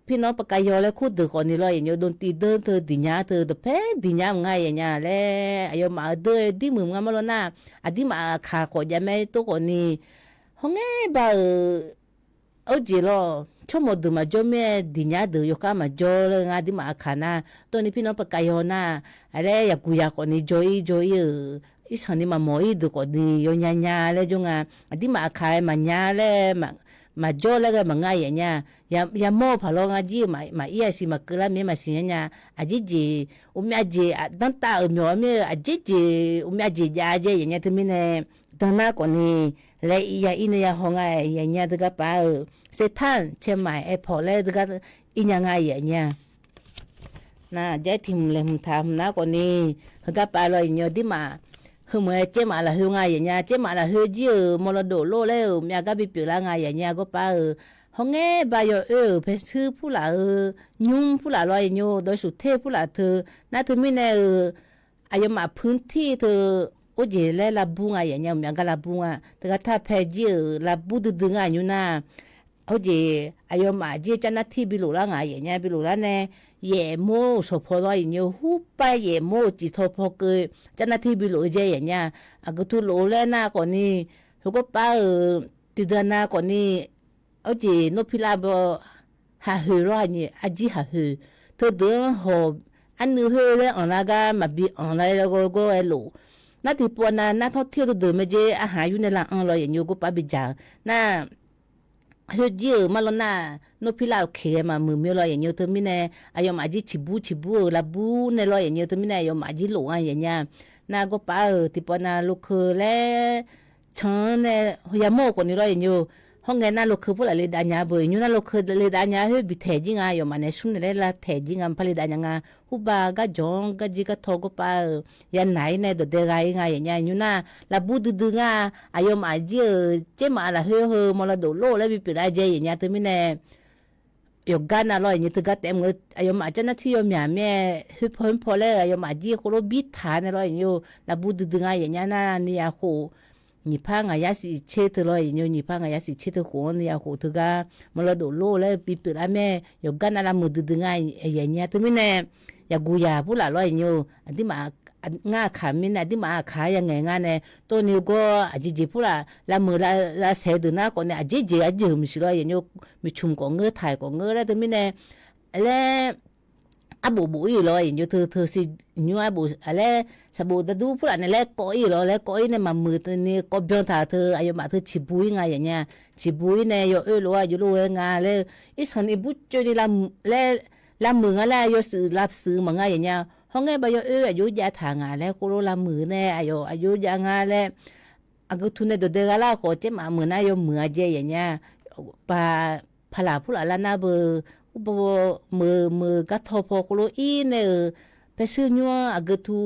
pirnawr paqkayaw laer kurdeuq khawfni lawr, aqyuif aqnyir, ดนตรี deuq teu diqnya teu dawqpae diqnya mq nga, aqyuif aqnyir, laer aqyawfmaf-euq deuq-eu dirmuiq mq nga mar lawr nar, aqdirmaf aqkaq khawf jav mae tov khawfni, hawr ngaer ba-euq ur jeq lawr, tsawrmawq deuq maqjawr mir-aer diqnya deuq yawkhav maqjawr laer ngar, aqdirmaf aqkaq nar tov ni pirnawr paqkayaw nar, laer yaqguq ya khawfni jawr-ir jawr-ir-euq, irsanq ni maqmawf-ir deuq khawfni yawnya nya laer jawr nga. Aqdirmaf aqkaq-aer maqnya laer, maqjawr laer ghae maqnga, aqyuif aqnyir, yamawr-eu paq lawr ngar jir-eu maqir-a siq, maqkeuv lar mir-aer maqsiq nya nya. Aqjeq jeq uqmyav jeq danrtav-euq myawq-a mir-eu aqjeq jeq uqmyav jeq jav jaer, aqyuif aqnyir, teumirnae dan nar khawfni laer ir ya ir nae ya haw nga, aqyuif aqnyir, deuq garpar-euq เซ็นทรัลเชียงใหม่ แอร์พอร์ต laer deuq gar ir nya nga, aqyuif aqnyir. Nar jaer tiq hmq laeqhmq taq hmq nar khawfni, heugar pav lawr iqnymr aqdirmaf, heumeuq-aer caermaf lafkhoer nga yaf nya, caermaf lafkhoer jir-euq mawrlawr dov lor laer-euq myav gar bipyeuf lar nga yaf nya gawrpav-euq, hawrngae ba yawoer-euq paershuir purlaf-eu, nymr purlaf lawr iqnymr dawqshuq ter purlaf teu, nar teumirnae-euq, aqyawfmaf puirtir teu, orjeq laer lavbur nga yaf nya, myav gar lavbur nga, teugar tar pae jir-euq lavbur duidui nga nymr nar, orjeq aqyawfmaf jir-eu carnar tir bilof lar nga yaf nya, bilof lar nae, yaefmawr-euq shawqpaw lawr iqnymr hurpav yaefmawr-euq ciftaw paw keuv carnar tir bilof-eu jae yaf nya, aqgeu tu lof-eu laer nar khawfni, heugawrpav-euq tiqdeuq nav khawfni, orjeq nawr pirlar baw, haqhoeq lawr aqnyaf arjir haqhoeq, teudeuq-anr hawq, arnuiv khoer laer anqlar gar maqbi anqlar-aer gawr gawr-aer lof, nar tiqpov nav nar tawr tir-eu teudeuq mae jer arhaq yur nae lav anr lawr yaf nya gawrpav bidzaq-eu nar, khoerjir-euq marlawr nar, nawr pirlar-euq keq ghae maqmuiq mya lawr yaf nya teumirnae, aqyawfmaf jir ciqbur ciqbur-euq lavbur nae lawr yaf nya teumirnae aqyawfmaf jir lof nga yaf nya, nar gawrpav-euq tiqpov nav lokeu laer can-anr nae yamawr-euq khawfni lawr yaf nya, hawrngae nar lokeu purlaf le dav nya beu, iqnymr nar lokeu le dav nya khoer bi taeq jir nga, aqyawfmaf nae smr naeq laer lav taeq jir nga, maqpar le dav nya nga, hurbav gar jawq-anr gar jir gar taw gawrpav-euq, yanaq-ir nae dawqdae gha-ir nga yaf nya, iqnymr nar lavbur duidui nga, aqyawfmaf jir-euq caermaf lafkhoer heu mawrlawr dov lor laer bipyeuf lar jae yaf nya teumirnae, yawqgar nav lawr yaf nya teugar taef mq-eu aqyawfmaf carnar tir yawmyaq mir-aer khoerpaw khoerpaw laer-euq aqyawfmaf jir khoerlof bir taq nae lawr yaf nya, lavbur duidui nga yaf nya nar ni ya khof, nyiq par ngaq yar siq tser teu lawr yaf nya, nyiq par ngaq yar siq tser teu khof-anr ni ya khof teugar, mawrlawr dov lor laer bipyeuf lar mae, yawqgar nav lavmuiq duidui nga yaf nya teumirnae, yaqguq yaq purlaf lawr yaf nya, aqdirmaf, ngar aqkaq mirnae aqdirmaf aqkaq-anr yangaeq nga nae, tawvni gawr aqjeq jeq purlaf lavmuiq lavsaeq deuq nar khawfni aqjeq jeq arjeuq maqsiq lawr yaf nya, miqcmq khawf ngeur taq khawf ngeur laer teumirnae, laer arbof bof-ir lawr yaf nya teu teu siq nymr arbof laer, saqbof dardur purlaf nae laer kawv-ir lawr laer kawv-ir nae maqmuiq ni kawv byan taq teu aqyawfmaf teu ciqbur-ir nga yaf nya, ciqbur-ir nae yawoer lof-aer aqjox lof-aer nga laer, irsanq ni burcoeni laer, lavmuiq nga laer yawshuif lavshuif maqnga yaf nya, hawrngae ba yawoer aqjox jav taq ngaq laer khoerlof lavmuiq nae aqyawf aqjox jav nga laer, aqgeu tu nae dawqdae gha lar khawf caermaf meuq nar yawmuiq-a jae yaf nya, paq, paqlaq purlaf lar nar beu, urbaw meuq meuq gar taw paw khoerlof ir nae-euq, paershuir nymr-anr aqgeu tu,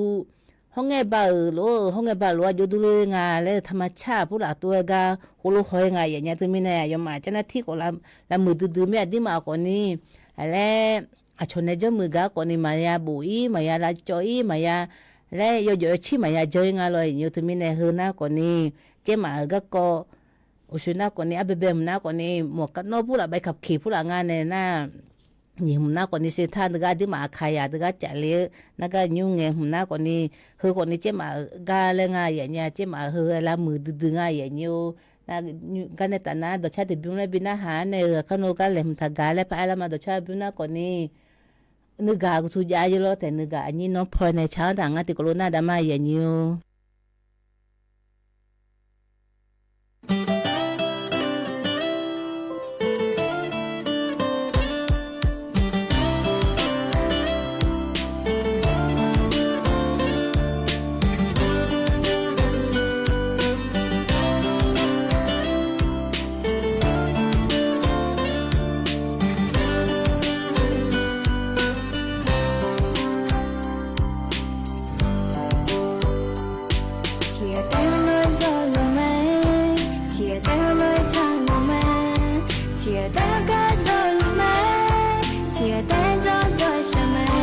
hawrngae ba-euq lof-eu hawrngae ba lof-aer aqjox durler nga laer-eu taqma car purlaf tov-aer gar khoerlof haw-ir nga yaf nya teumirnae aqyawfmaf carnar tir khawf lavmuiq duidui mir aqdirmaf khawfni, laer, aqcawq nae janrmuiq gaq khawfni maqya bof-ir maqya lavcawv-ir maqya, laer yawjawf yawcir maqya jan-ir nga lawr yaf nya teumirnae heu nar khawfni, caermaf-euq garkawv, uqshoe nar khawfni arbaebae hmq nar khawfni mawq kar nawr purlaf bae kaq keq purlaf nga nae nar, nyiq hmq nar khawfni sher tar deugar aqdirmaf aqkaq yaq deugar caf le-eu nar gar nymr ngae hmq nar khawfni, heu khawfni caermaf-euq gar laer nga yaf nya, caermaf heu lavmuiq duidui nga yaf nya-or, nar gar nae taf nar dawqcar tiqbymr laer bi narhaq-anr nae-euq aqkar nawr gar laeqhmq taq gaq laer paq-aer lar ma dawqcar bymr nar khawfni, nuigaq gutu jav-eu lawr taef nuigaq aqnyir nawr paw nae tsaq-anr taq ngar tiqkawv lof nar daq ma yaf nya-or. Tiqghaq taef-aer lof-aer dzawrluf mae, tiqghaq taef-aer lof-aer dzawrluf mae, tiqghaq taef-aer gar dzawrluf mae, tiqghaq taef-aer dzawr dzawr shaq mae.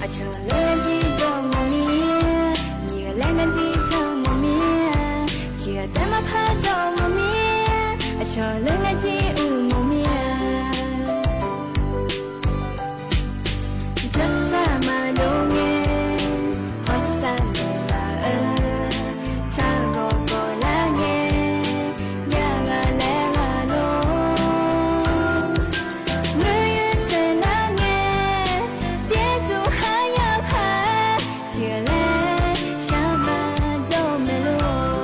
Aqcawq laer ngar jir dzawr mawf mir-a, nyiq ghaq laer ngar jir dzawr mawf mir-a, tiqghaq taef-aer maqpar dzawr mawf mir-a, aqcawq laer ngar jir uq mawf mir-a. Jawrsar maqlof ngae, hawsar lef laf-eu, taq ghawq ghawq lar ngae, jav ghaq laer ghaq lor. Ngeur yur saeqlar ngae, pyaer tmq har yar paq, tiqghaq laer shar ma dzawr maeq lor.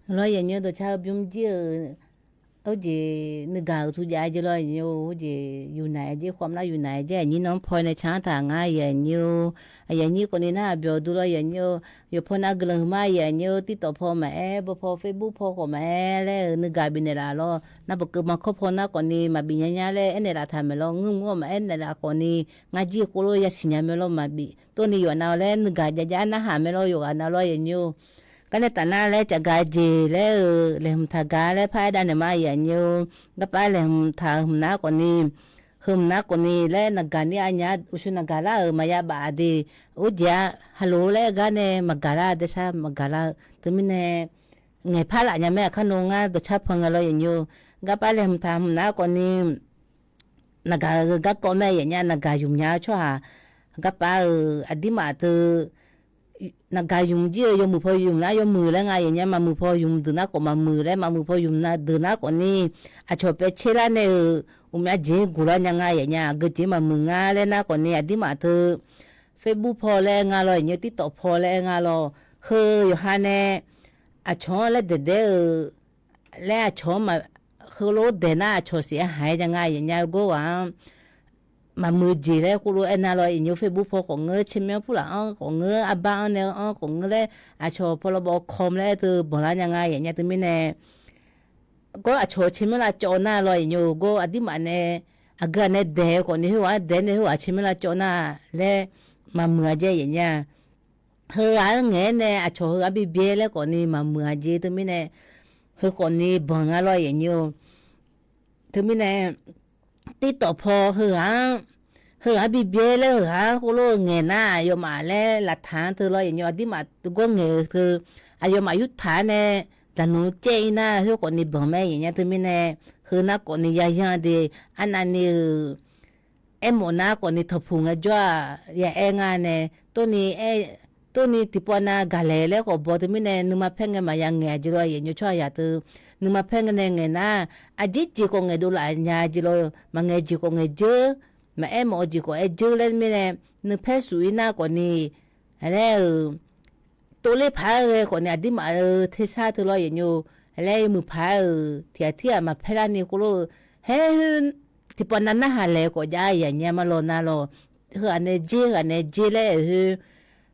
Lawr yaqnyir dawqcar-eu bymr jir-euq, aqjeq nuigaq-euq tsu jav jeq lawr yaqnyir-or, aqjeq yufnaeq-aer jer khawf nar yufnaeq-aer jer aqnyir nan paw nae canr taq ngar yaqnyir-or, aqyuif aqnyir khawfni nar aqbyawq du lawr yaqnyir-or, yawqpaw nar guiqlanq huiqma yaqnyir-or, TikTok paw maqaer, baw paw Facebook paw khawf maqaer laer-eu nuigaq bifnaeq laf lawr, nar bawqkeuv ma kawr paw nar khawfni maqbif nya nya laer aernaeq laf taq maeq lawr, ngeurmr-awr maqaer naeq laf khawfni ngar jir khoerlof yasiq nya mae lawr maqbif tov ni yawf nav-awq laer nuigaq jav jav-aer narhaq mae lawr yawqghaq nav lawr yaqnyir-or. Gar nae taf nar laer caf gaq jeq laer-euq laeqhmq taq gaq laer paraer dav naeq ma yaqnyir-or. Garpar laeqhmq taq hmq nar khawfni, heu hmq nar khawfni laer naqgaq nir anya uqshoe naqgaq lar-euq maqya baf de, orjeq-a haqlof laer gar nae maqgaq lar daesar maqgaq lar-eu teumirnae ngaeqpar laf nya mae aqkar nawr ngar dawqcar paw ngae lawr yaqnyir-or. Garpar laeqhmq taq hmq nar khawfni naqgaq-eu garkawv mae yaqnya naqgaq ymq nya-eu tsawrhaq garpar-euq aqdirmaf teu naqgaq ymq jir-eu yawmuiq paw ymq nar yawmuiq laer nga yaqnya maqmuiq paw ymq deuq nar khawf maqmuiq laer maqmuiq paw ymq deuq nar khawfni aqcawq paev tser lar nae-euq uqmyav jeq guq lar nya nga yaqnya aqgeu jeq maqmuiq ngar laer nar khawfni aqdirmaf teu Facebook paw laer nga lawr yaqnya TikTok paw laer nga lawr heu yawqha nae aqcawq-anr laer daeqdaer-euq laer aqcawq-anr ma heulof daeq nar aqcawq siq-aer haq-aer ja nga yaqnya gawr ghaq-anr maqmuiq jeq laer khoerlof aernar lawr yaqnyir-or Facebook paw khawf ngeur tsermyanr purlaf-anr khawf ngeur arbar-anr nae-anr khawf ngeur laer aqcawq paw lawbawv kawm laer teu banqlar nya nga yaqnya teumirnae gawr aqcawq-eu tsermyanr lavcawv nar lawr yaqnyir-or gawr aqdirmaf nae aqgeu ghaq nae daeq-eu khawfni khoerghaq-anr daeq nae khoerghaq tsermyanr lavcawv nar laer maqmuiq-a jae yaqnya heughaq-anr ngaeq-aer nae aqcawq heughaq bibyaer laer khawfni maqmuiq-a jeq teumirnae heu khawfni banq nga lawr yaqnyir-or. Teumirnae TikTok paw heughaq-anr, heughaq-anr bibyaer laer heughaq-anr khoerlof-eu ngaeq nar aqyawfmaf laer laftaq-anr teu lawr yaqnyir-or aqdirmaf gawr ngaeq-eu teu aqyawfmaf yurtaq-aer nae daqnmr caev-ir nar khoer khawfni banq mae yaqnya teumirnae heu nar khawfni yayanr de arnavni-euq aermawf nar khawfni tanqpuq ngaejawr-aq ya aer nga nae tov ni aer tov ni tiqpawf nav gaqlaeq laer khawf baw teumirnae nuima paer ngae maqya ngaeq-a jeq lawr yaqnyir-or tsawrhaq yaq teu nuima paer ngae nae ngaeq nar aqjeq jeq khawf ngaeqdov laf nya jeq lawr maqngaeq jeq khawf ngaeq dzeur maqaer mawf-eu jeq khawf aer dzeur laer mirnae nuipaer suf-ir nar khawfni laer-euq tovler paq-aer ghae khawfni aqdirmaf-eu tersar teu lawr yaqnyir-or laer muiq paq-aer-euq tiq ghaq tir ghaq maqpaer larni khoerlof-eu haer khoer tiqpawf nav narhaq laeq khawf jav-a yaqnya marlawq nav lawq heughaq nae dzer heughaq nae dzer laer-euq khoer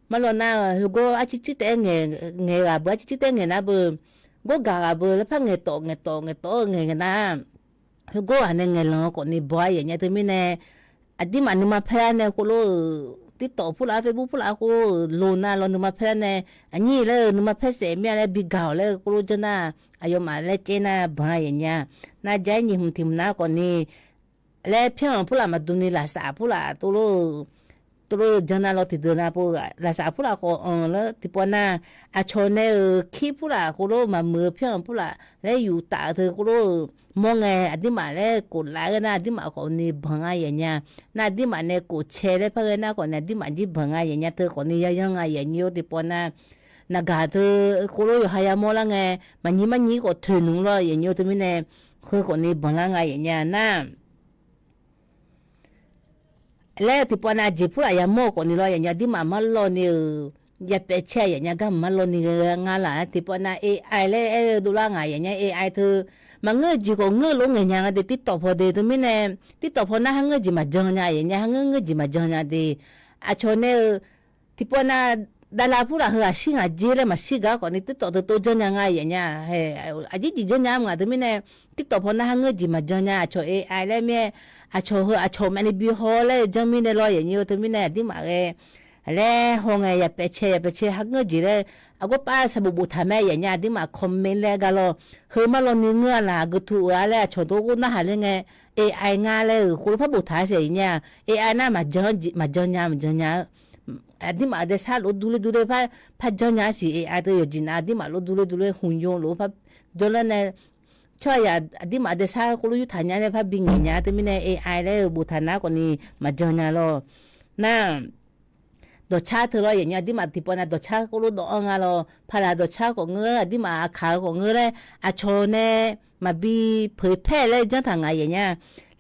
marlawq nav-euq heugawr arcir cir taef-aer ngaeq ghaq beu arcir cir taef-aer ngaeq nar beu gawrgaq ghaq beu laer par ngaeq tawf ngaeq tawf ngaeq tawf-eu ngaeq ngaeq nar heugawr ghaq nae ngaeqlanq-eu khawfni baw-a yaqnya teumirnae aqdirmaf nuima paer lar nae khoerlof-euq TikTok purlaf-ar Facebook purlaf-ar khoerlof-euq lo nar lawr nuima paer lar nae aqnyir laer-euq nuima paer saef mir-a laer bigaq-awq laer-eu khoerlof janr nar aqyawfmaf laer caev nar banq-a yaqnya nar ja-aer nyiq hmq tiq hmq nar khawfni laer pyanr-anr purlaf maqdm ni lafsaf purlaf tov lor-eu tov lor-eu jan nav lawr tiqdeuq nav pov lafsaf purlaf khawf anq laer tiqpawf nav aqcawq nae-euq kir purlaf khoerlof maqmuiq-eu pyanr-anr purlaf laer yuf taf-eu teu khoerlof-euq mawr ngae aqdirmaf laer kof laf-aer nar aqdirmaf khawfni banq nga yaqnya nar aqdirmaf nae kof cae laer par ghae nar khawfni aqdirmaf jir banq nga yaqnya teu khawfni yayanr nga yaqnyir-or tiqpawf nav naqgaq teu khoerlof yawqha yamawr lar ngae maqnyir marnyir khawf toeqnmq lawr yaqnyir-or teumirnae khoer khawfni banq lar nga yaqnya nar laer tiqpawf nav jeq purlaf yamawr-eu khawfni lawr yaqnya aqdirmaf marlawv ni-euq yapaef caer yaqnya gar maqmarlawv ni ghae nga laf-aer tiqpawf nav AI laer aer-eu dovlar ngaq yaqnya AI teu maqngeur-eu jeq khawf ngeur lof ngaeq nya nga de TikTok paw de teumirnae TikTok paw nar har ngeur jeq maqjan nya yaqnya har ngeur ngeur jeq maqjan nya de aqcawq nae-eu tiqpawf nav davlav purlaf heughaq shir ngaq jer laer maqshir gaq khawfni TikTok teu tov janr nya nga yaqnya aqjir jeq janr nya mq ngaq teumirnae TikTok paw nar har ngeur jeq maqjan nya aqcawq AI laer mir-aer aqcawq heu aqcawq maqni bi haw laer janr mirnae lawr yaqnyir-or teumirnae aqdirmaf ghae laer haw ngae yapaef cae yapaef cae har ngeur jeq laer aqgawr pav saqbof boftaq mae yaqnya aqdirmaf comment laer gar lawr heu marlawv ni ngeur-a laq aqgeu tu-eu-ar laer aqcawq dov ghov narhaq ler ngae AI ngar laer-euq khoerlof par boftaq-a siq nya AI nar maqjan nya maqjan nya-eu aqdirmaf daesar lof durler durler par janr nya-ar siq AI teu yawqjeq nav aqdirmaf lof durler durler hmqyo lof par janr lar nae tsawrhaqzaq aqdirmaf daesar khoerlof yurtaq nya nae par bingaeq nya teumirnae AI laer-eu boftaq nar khawfni maqjan nya lawr nar dawqcar teu lawr yaqnya aqdirmaf tiqpawf nav dawqcar khoerlof dawv-anr nga lawr paqlaq dawqcar khawf ngeur aqdirmaf aqkaq-eu khawf ngeur laer aqcawq nae maqbi peuq paer laer janr taq ngaq yaqnya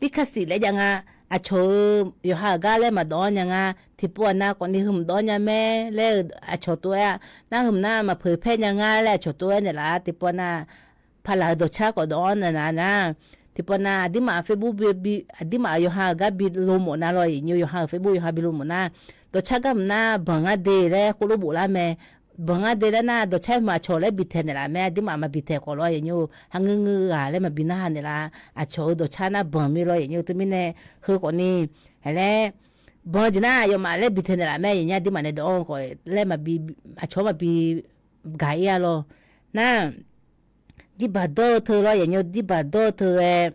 ลิขสิทธิ์ laer jav nga aqcawq-euq yawqha-euq gar laer maqdawv-anr nya nga. Tiqpov aqnav khawfni heumq dawv-anr nya mae laer-eu aqcawq tov-aer-a. Nar heumq nar maqpeuq paer nya nga laer aqcawq tov-aer naeqlaf-a. Tiqpov aqnav paqlaq-euq dawqcar khawf dawv-anr naeqlaf nar, tiqpov aqnav aqdirmaf Facebook bi, aqdirmaf yawqha-euq gar bi lo mawf nav lawr yaeqnymr, yawqha-euq Facebook yawqha bi lo mawf nar, dawqcar gar mq nar banq ngar de laer khoerlof boflar mae. Banq ngar de laer nar, dawqcar hmq aqcawq laer bitaeq naeqlaf mae. Aqdirmaf maqbitaeq khawf lawr yaeqnymr, ha ngeur ngeur ghaq laer maqbi narhaq naeqlaf. Aqcawq-euq dawqcar nar banq mir lawr yaeqnymr. Teumirnae heu khawfni, laer, banq jeq nar aqyawfmaf laer bitaeq naeqlaf mae yaeqnymr. Aqdirmaf nae dawv-anr khawf laer maqbi, aqcawq-anr maqbi gaq-ir-a lawr. Nar, jirbaq dawr-eu teu lawr yaeqnymr, jirbaq dawr-eu teu ghae,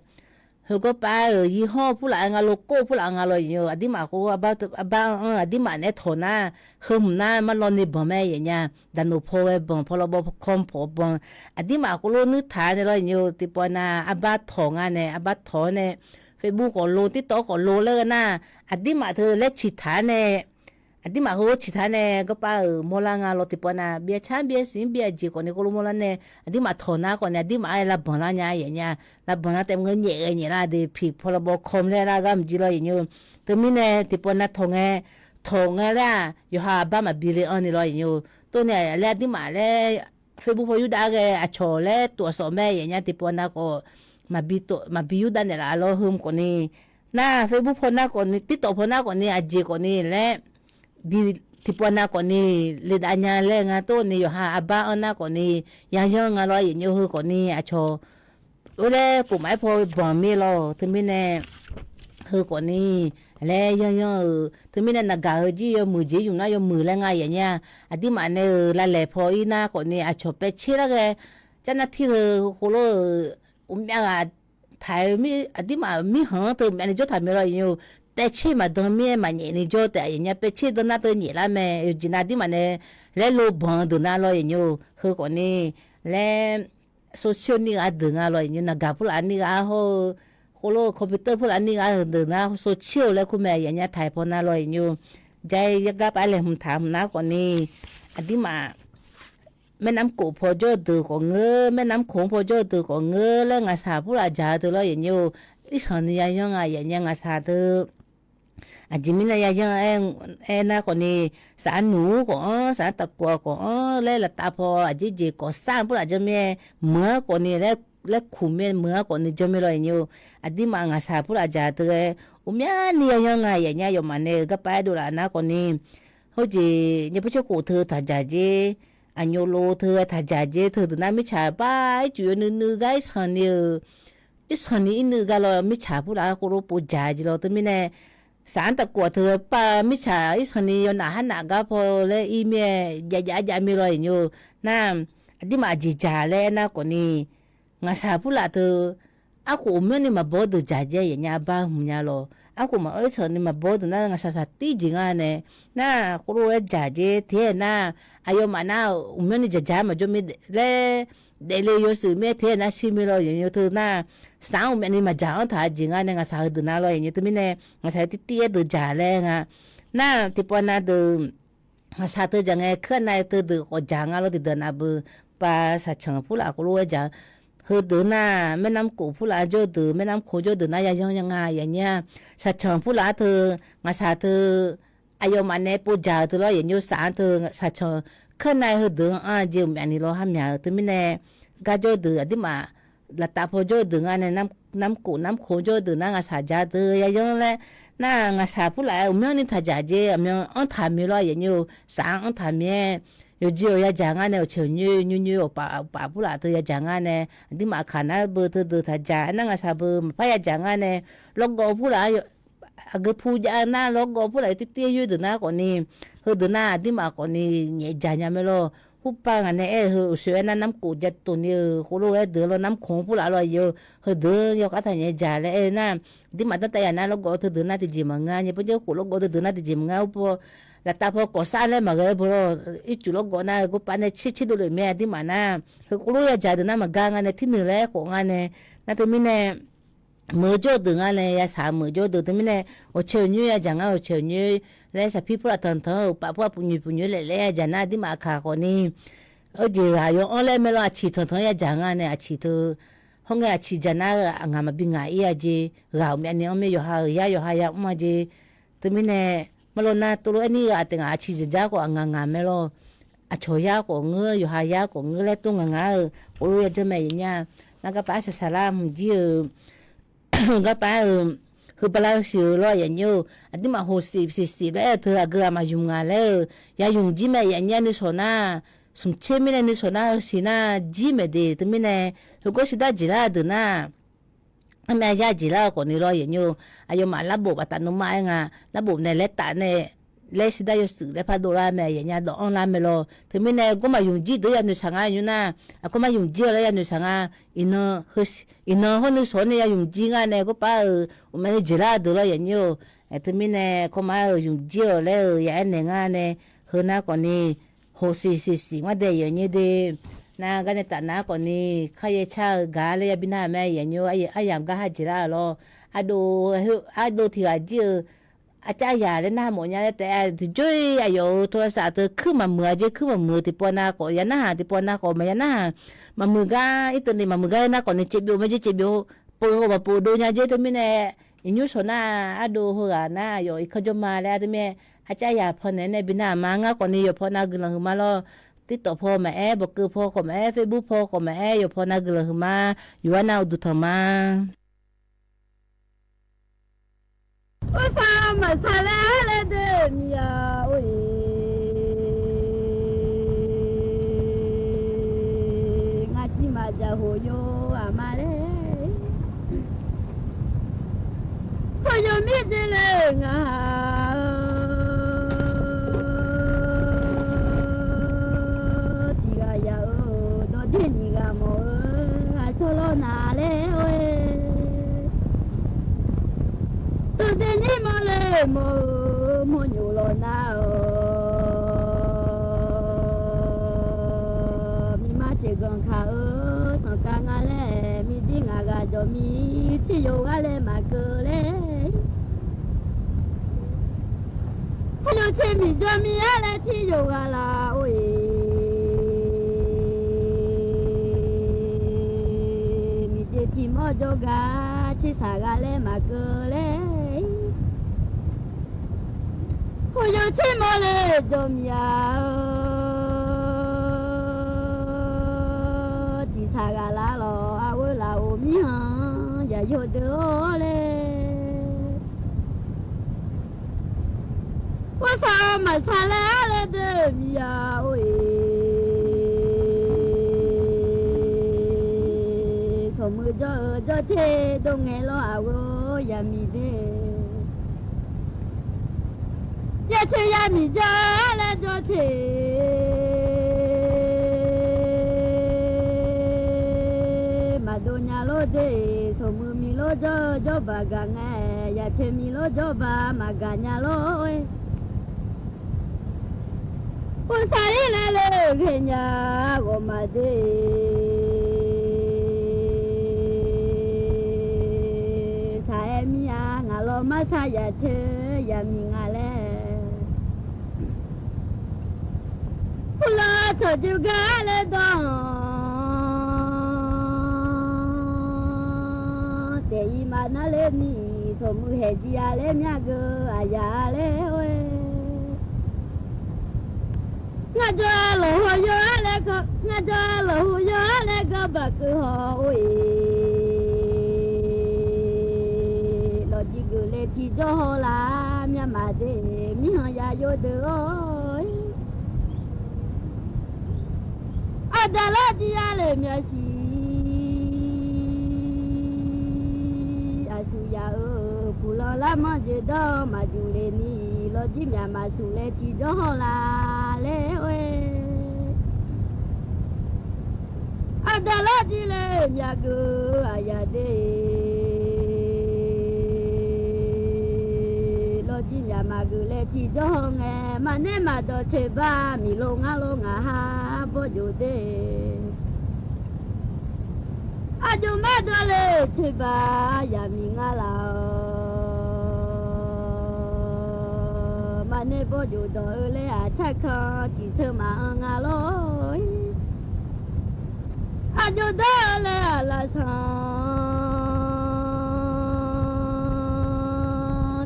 heugawr pav-euq yirhawr purlaf-aer nga, lokor purlaf-aer nga lawr yaeqnymr. Aqdirmaf khoerlof arbar, arbar anr-anr aqdirmaf naeq-aer tawq nar, heumq nar marlawv ni banq mae yaeqnymr. Daqnoq paw ghae banq, paw lawbawr paw kawm paw banq. Aqdirmaf khoerlof nuirtaq nae lawr yaeqnymr. Tiqpov aqnav arbar tawq nga nae, arbar tawq-awr nae, Facebook khawf lo, TikTok khawf lo laer ghae nar, aqdirmaf teu laer ciqtaq-aer nae, aqdirmaf heu ciqtaq-aer nae garpav-euq mawrlar nga lawr. Tiqpov aqnav byav car byav siq byav jeq khawfni khoerlof mawrlar nae, aqdirmaf tawq nar khawfni aqdirmaf-aer lavbanq lar nya yaeqnymr. Lavbanq lar taef ngeur nyaef ghae nyaef lar de, piq paw lawbawr kawm laer lar gar mqjir lawr yaeqnymr. Teumirnae tiqpov aqnav tawq ngae, tawq ngae laer-aq yawqha arbar maqbi le anr ni lawr yaeqnymr. Tov nae laer aqdirmaf laer Facebook paw yurdav ghae aqcawq laer tov aqsawf mae yaeqnymr. Tiqpov aqnav khawf maqbi yurdav naeqlaf lawr heumq khawfni. Nar Facebook paw nar khawfni, TikTok paw nar khawfni, aqjeq khawfni laer, bi, tiqpov aqnav khawfni ledav nya laer nga tov ni yawqha arbar anr nar khawfni, yayanr nga lawr yaeqnymr. Heu khawfni aqcawq, or laer khofmaf-aer paw banq mir lawr. Teumirnae heu khawfni laer yanyanr-euq, teumirnae naqgaq heu jir yawmuiq jeq yumq nar yawmuiq laer nga yaeqnymr-a. Aqdirmaf nae-euq lavlaeq paw-ir nar khawfni aqcawq paev tser lar ghae, carnar tir heu khoerlof-euq uqmyav ghaq taq-eu, aqdirmaf mirkhanq-anr teu uqmyav ni jawr taq mir lawr yaeqnymr. Paev tser maqdan mir-aer maqnyaef ni jawr taef yaeqnymr. Paev tser dan nar teu nyaef lar mae. Yawqjeq nav aqdirmaf nae laer lo banq-eu deuq nar lawr yaeqnymr. Heu khawfni laer social nir ghaq deuq nga lawr yaeqnymr. Naqgaq purlaf nir ghaq hawr-eu, khoerlof computer purlaf nir ghaq deuq nar social laer kur mae yaeqnymr. Taq-aer paw nar lawr yaeqnymr. Jair yagar pav laeqhmq taq hmq nar khawfni, aqdirmaf maernamr kof paw jawr-eu deuq khawf ngeur, maernamr koq-anr paw jawr-eu deuq khawf ngeur laer ngaqshaq purlaf dzaq-eu teu lawr yaeqnymr-or. Irsanq ni yayanr nga yaeqnymr. Ngaqshaq teu aqjeq mirnae yayanr aer nar khawfni, saq-anr nuq-ur khawf-anr, saq-anr taqkof-a khawf-anr laer laftav paw aqjeq jeq khawf sar-anr purlaf janr mir-aer, meuq-anr khawfni laer kuq mir-aer meuq-anr khawfni janr mir lawr yaeqnymr-or. Aqdirmaf ngaqshaq purlaf dzaq teu ghae, uqmyani yayanr nga yaeqnymr. Aqyawfmaf nae-euq garpav aerdov laf nar khawfni, heujeq nyae purtser khof teu taqdzaq jer, aqnyov lo teu ghae taqdzaq jer, teudeuq nar mirtsaq bar ircuf yawnuiv nuiv gar irsanq ni-euq, irsanq ni irnuiv gar lawr mirtsaq purlaf-anr khoerlof povdzaq jeq lawr. Teumirnae saq-anr taqkof-aq teu ghae par mirtsaq irsanq ni yawnaf harnaf gar paw laer ir mir-aer jav jav jav mir lawr yaeqnymr-or. Nar, aqdirmaf aqjeq dzaq laer aernar khawfni, ngaqshaq purlaf teu arkhof uqmyanr ni maqbaw-eu deuq dzaq jer yaeqnymr. Arbar hmq nya lawr, arkhof maqaer tsanq ni maqbaw-eu deuq nar ngaqshaq saqtir jeq nga nae, nar khoerlof-aer dzaq jer te-aer nar, aqyawfmaf nar uqmyanr ni dzaqdzaq maqjawr mir laer daefle yawshuif mir-aer te-aer nar shir mir lawr yaeqnymr. Teu nar, saq-anr uqmyav ni maqdzaq-anr taq-eu jeq nga nae ngaqshaq heudeuq nar lawr yaeqnymr. Teumirnae ngaqshaq tirtir-aer deuq dzaq laer nga. Nar tiqpov nav deuq ngaqshaq teu dzaq ngae, keuv nav teudeuq khawf dzaq nga lawr. Tiqdeuq nav beu pav shaqcanq purlaf khoerlof-aer dzaq heudeuq nar, maernamr kof purlaf jawr-eu deuq, maernamr koq jawr-eu deuq nar yayanr nya nga yaeqnymr-a. Shaqcanq purlaf-anr teu, ngaqshaq teu, aqyawfmaf nae povdzaq-eu teu lawr yaeqnymr. Saq-anr teu shaqcanq keuv nav heudeuq-anr anr-eu jeq uqmyav ni lawr har myaq-eu. Teumirnae gar jawr-eu deuq aqdirmaf, laftav paw jawr-eu deuq nga nae, namr kof namr koq jawr-eu deuq nar ngaqshaq dzaq deuq yayanr laer, nar ngaqshaq purlaf-aer uqmyanr ni taqdzaq jer aqmyan anr taq mir lawr yaeqnymr-or. Saq-anr anr taq mir-aer, yawqjeq-awq yadzaq ngar nae awqcaeq awqnyoer nyoer nyoer awqpaf awqpaf purlaf teu yadzaq ngar nae, aqdirmaf kaq nar beu teudeuq taqdzaq aernar ngaqshaq beu maqpar yadzaq ngar nae, lawrgawv purlaf-anr aqgeu pu jav-eu nar lawrgawv purlaf-aer tirtir yoer deuq nar khawfni, heudeuq nar aqdirmaf khawfni nyaef dzaq nya mae lawr. Hurpav ngaq nae aer-eu heu uqsoer aernar namr kof jav tof ni-euq khoerlof-aer deuq lawr namr koq-anr purlaf lawr yaeqnymr-or. Heudeuq yawkhav taq nyaef dzaq laer aer-eu nar, aqdirmaf danrtav yaf nar lawrgawv teudeuq nar tiqjeq maqngeur, nyae pawjawr khof lawrgawv teudeuq nar tiqjeq maqngeur-a. Ur paw laftav paw kawf sar laer maqghae-aer beu lawr. Ircuf lawrgawv nar gov pav nae tser tser dovlef mae. Aqdirmaf nar heu khoerlof yadzaq deuq nar maqgar nga nae, tirnuiq laer khof nga nae, nar teumirnae meuq jawr-eu deuq nga nae, yashaq meuq jawr-eu deuq teumirnae, awqcaeq awqnyoer yadzaq ngar awqcaeq awqnyoer laer saqpir purlaf tanqtanq-anr uqpaf pur aqpuq nyoeq puq nyoeq laef laer yadzaq nar aqdirmaf kaq khawfni, heujeq ghaq yaw anr laer mae lawr. Aqciq tanqtanq-anr yadzaq nga nae aqciq teu Hawr ngae aqciq dzaq nar-eu aqngaq maqbi ngaq-ir-a jeq, ghaq-euq myavni-anr mae yawqha-euq yar yawqha ya mr-a jeq. Teumirnae, marlawr nar tov lof-aer nir-eu aqtaef ngaq aqciq dzaq dzaq khawf aqngaq ngaq mae lawr. Aqcawq yar khawf ngeur, yawqha yar khawf ngeur laer tov ngaq ngaq-eu, khof lof-aer janr mae yaf nyir-a. Nar garpav arsaq saqlar hmq jir-euq garpav-euq heu bala-eu siq-euq lawr yaf nyir-or. Aqduimaf hoqsiq siqsiq laer-eu teu aqgeu ghaq maqymq ngaq laer-eu, ya ymq jir mae yaf nyir-a nuisawq nar, smq tser mirnae nuisawq nar-eu siq nar jir maeq de. Teumirnae, heugawr shirdav jeqlar-eu deuq nar, armyav yar jeqlar-eu khawfni lawr yaf nyir-or. Aqyawfmaf larbof baftaf nmr-aer nga, larbof nae laer taf nae laer shirdav yawshuif laer pardov lar mae yaf nyir-a dawq-anr lar mae lawr. Teumirnae gawr maqymq jir deuq ya noeqshaq nga nymr nar, aqgawr maqymq jir-eu laer ya noeqshaq nga. Iqnan hawr nuisawq-awr nae ya ymq jir nga nae gawrpav-euq uqmaeq ni jeqlar-eu deuq lawr yaf nyir-or. Teumirnae kawrmar-euq ymq jir-euq laer-euq ya aernaeq nga nae, heu nar khawfni hoqsiq siqsiq ngar dae yaf nyir de. Nar garnae taf nar khawfni, kharyaer car-eu gaq-a laer yabi nar-euq mae yaf nyir-or. Aryamq gar ha jeqlar-euq lawr. Ardov, ardov tiq ghaq jir-eu, arcav yaq laer nar mawf nya laer taef-a tiqjawr-ir aqyawf-euq โทรศัพท์ teu kuir maqmuiq-a jeq, kuir maqmuiq-eu tiqpawf nav khawf ya narhaq, tiqpawf nav khawf maqya narhaq, maqmuiq gar อินเทอร์เน็ต maqmuiq gar nar khawfni caevbyov mae jeq, caevbyov pov-eu khawf maqpov dov nya jeq. Teumirnae, iqnymr shawq nar ardov heughaq nar yawf irkanr jawr ma laer-a teumirnae, arcav yaq paw naeq-aer nae bi nar-aq ma ngar khawfni yawqpaw nav guiqlanq huiqma lawr. TikTok paw maqaer, bawqkeuv paw khawf maqaer, Facebook paw khawf maqaer, yawqpaw nav guiqlanq huiqma. Yawqha nav uqduq tanq ma. Ursaq maqsaq laer laer deuq miqya or-e, ngar jir maqjaq hoqyo aqma laer, hoqyo mir de le ngaq-a. Tiq ghaq yaq-eu dawqder nyiq ghaq mawf-eu aqcawq lawr naq laer or-e, dawqder nyir mawr le mawr-eu mawrnyof lawq nar-awq. Miqma ceqganq kaq-eu sanqkhav nga laer, miqdir ngaq ghaq jawq mir tiryoq ghaq laer maqkeuv laer, tiryoq ceq miqjawr mir-a laer tiryoq ghaq laf or-e, miqjeq tiq mawr jawrgar cersaq ghaq laer maqkeuv laer, khof yawq tir mawr le jawq miq-a-eu, tiqsaq ghaq laf lawq arveu laf-euq mirkhanq yaqyo deuq-awr laer. Ursaq maqsaq laer laer deuq miqya or-e, sawqmeu jawr-eu jawr ter dov ngae lawr aqgeu yamiq de. Yacoeq yamiq jawr laer jawr ter maqdov nya lor de. Sawqmeu miq lor jawr-eu jawr baq gaq ngae, yacoeq miq lor jawr baq maqgaq nya lor-e. Ursaq-ir laer le ghaenya ghawqmaf de. Saq-aer mir-a ngaq lawr marsar yacoeq yamiq nga laer. Uqlaf cawqjeuq gar laer dawr-anr taef-ir maqnar ler ni, sawqmeu haeq jir-a laer myar geu aqyaf-a laer or-e. Ngar jawr-a lawqhaw yawr-a laer gar, ngar jawr-a lawqhaw yawr-a laer gar baq keuv haw or-e. Lawqjir geuf laer tiqjawr haw laf myavmaf de, mirkhanq yaqyo deuq-awr. Aqdaq lawrjir-a le myavsiq, aqsur yaf-euq puqlanq larmanr jeq dawr maqjuq le ni, lawqjir myaq maqsur laer tiqjawr haw laf laer or-e. Aqdaq lawrjir le myavgeuf aqyaf de, lawqjir myaq maqgeuf laer tiqjawr haw ngae, maqnaeq maqdawq coeqba miqlo ngar lor ngaq ha bawrjov de. Aqjox maqdawq le coeqba yamiq nga laf-awq. Maqnaeq bawrjov dawq-eu laer aqcar kan tiqteu maqanr nga lor-e. jawr dar-eu laer-aq lavsanq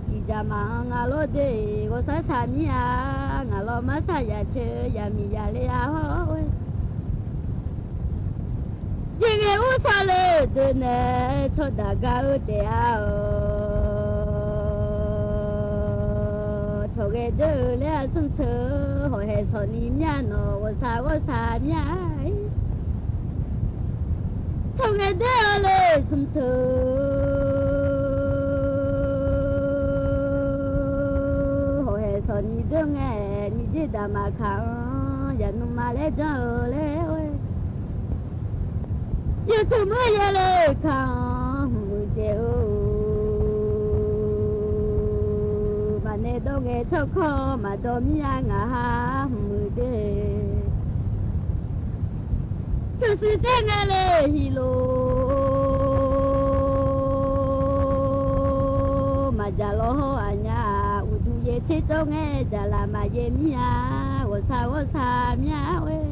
tiqjaq maqanr nga lor de. Ghawqshaq shaq mir-a, ngaq lawr mar shaq yaq ceuq yaq miq yaq le-a hawr-eu. Jeqghae ur sha le deuq nae tsawrdaq gar-eu taef-aq-awq. Tsawrghae deur-eu laer-aq smr teu, hawq haeq sawq ni mir-a nawq ghawqshaq ghawqshaq mir-a. Tsawrghae deur-eu le smr teu, hawq haeq sawq ni deur ngae, ni dzer daq maqkaq-anr yaq nuima laer janr-eu laer-or. Yawtsaq meuq ya le kaq-anr hmq muiq dzaeq-eu, maqnaeq dawr ngae tsawrkawr maqdawr mir-a ngaq ha hmq muiq de. Pyurshuir taer ngae le hiq lor, maqdzaq lawr hawr aqnyaf uqduq yaer tser tsawr ngae dzaqlaf maqyaer mir-a, ghawqshaq ghawqshaq mir-a-or.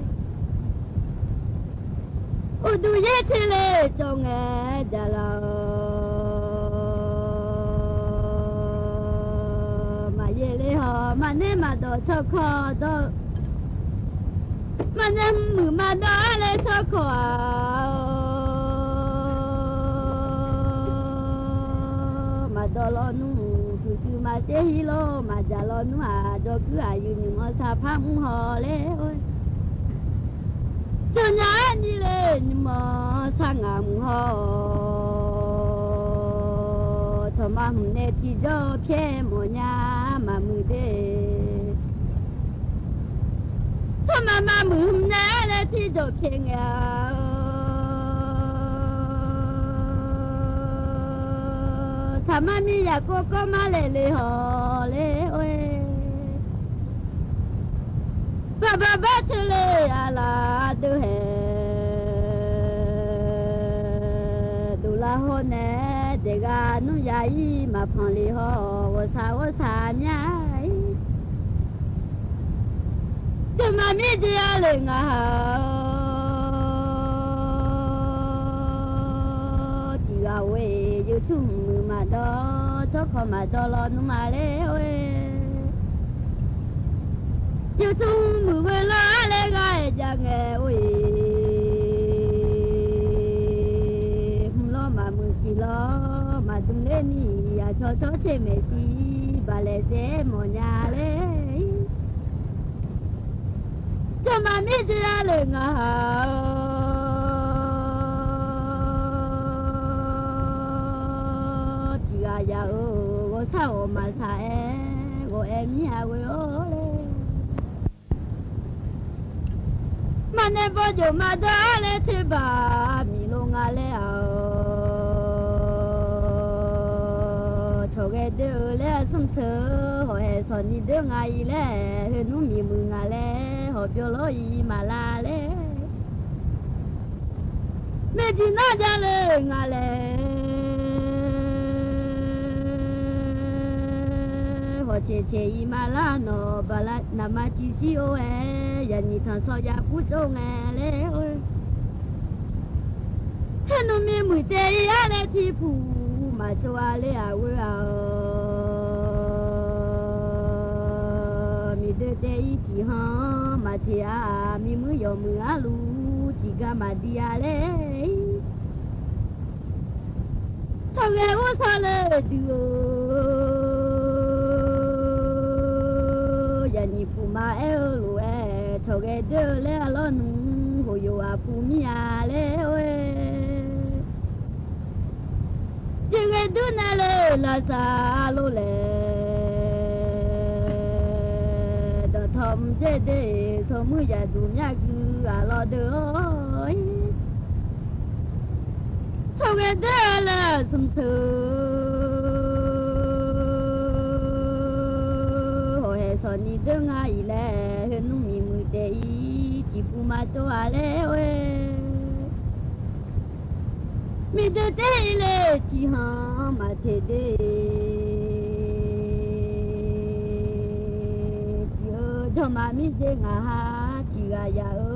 Uqduq yaer tser le tsawr ngae dzaqlaf-awq. Maqyaer ler hawq maqnaeq maqdawq tsawrkawr dawr-eu, maqnaeq hmq muiq maqdawr-a laer tsawrkawr-aq-awq. Maqdawr lawnmr uqduq tsuif maqtser hir lor, maqdzaq lawnmr-aq jawrguir aqyuif nymq-anr sharpar mr haw laer-or. Tsawrnya arni le nymq-anr sharngaq mq haw-awq. Tsawrmaqhmq nae tiqjawr pyaer mawfnya maqmuiq de. Tsawrmaqmaq muiq hmq nae-aer laer tiqjawr pyaer ngae-awq. Taqmar mir yaqkov kawv mar laeq le haw le-or. Baqbaq bar teu le aqlaf deuv haeq, dovlar hawr nae daeqghaq nmr ya-ir maqpanq le haw-awq. Ghawqshaq ghawqshaq mya-ir. Tsawrmaqmir jeq-a le ngaq ha-awr, tiqghaq ghoe-iq yawtsur hmq muiq maqdawr tsawrkawr maqdawr lawnmr-a le-or. Yawtsur hmq muiq ghoe lawr-ar laer ghaq-aer jav ngae-or-iq, hmq lawr maqmuiq tiq lawr maqdm ler ni-iq, aqcawq tsawrtser maeqshi baqlaeq saef-aer mawfnya le-ir. Tsawrmaqmir jeq-a le ngaq ha-awr, tiqghaq ya-euq ghawqshaq ghawqmaqshaq-aer ghawq-aer mir-a ghoe-awr le. Maqnaeq bawjoq maqdawr-ar laer tserbaq miq lo nga laer-awq. Tsawrghae deur-eu laer smr teu, hawq haeq sawq ni deur nga-iq laer, khoernmr miqmuiq nga laer hawq byawr lawr-iq maqlar laer. Maeqdiq nar javle nga laer, hawq caeq caeq-iq maqlar nawq baqlar naqma tiqshir-or-aer, yaqnyiq tanqsawr yaqpur tsov ngae laer-or. Khoernmr miqmuiq taef-ir-ar laer tiqpuq maqtsov-a laer-aq ghoe-awq. Miqdoe taef-ir tiqhanq maqteq-a, miqmuir yawmuiq arluf tiqgar maqdi-a laer. Tsawrghae ur sawr le dui-eu, yaqnyiq puq ma aer-eu lof-aer, tsawrghae deur-eu laer-a lawrnmr, hoqyoq aqpuq mir-a laer-or-aer. Jeqghae dur nae le lavsav lor laer, dawqtawv mq dzer de, sawrmuir yaqduq myar gui ghaq lawr deur-awr-ir. Tsawrghae deur-eu laer smr teu, hawq haeq sawq ni deur nga-iq laer, khoernmr miqmuiq taef-ir tiqpuq maqtsov-a laer-or-aer. Miqdoe taef-ir le tiqhanq maqteq de, tiq-eu jawrma mirjeq ngaq ha tiqghaq ya-eu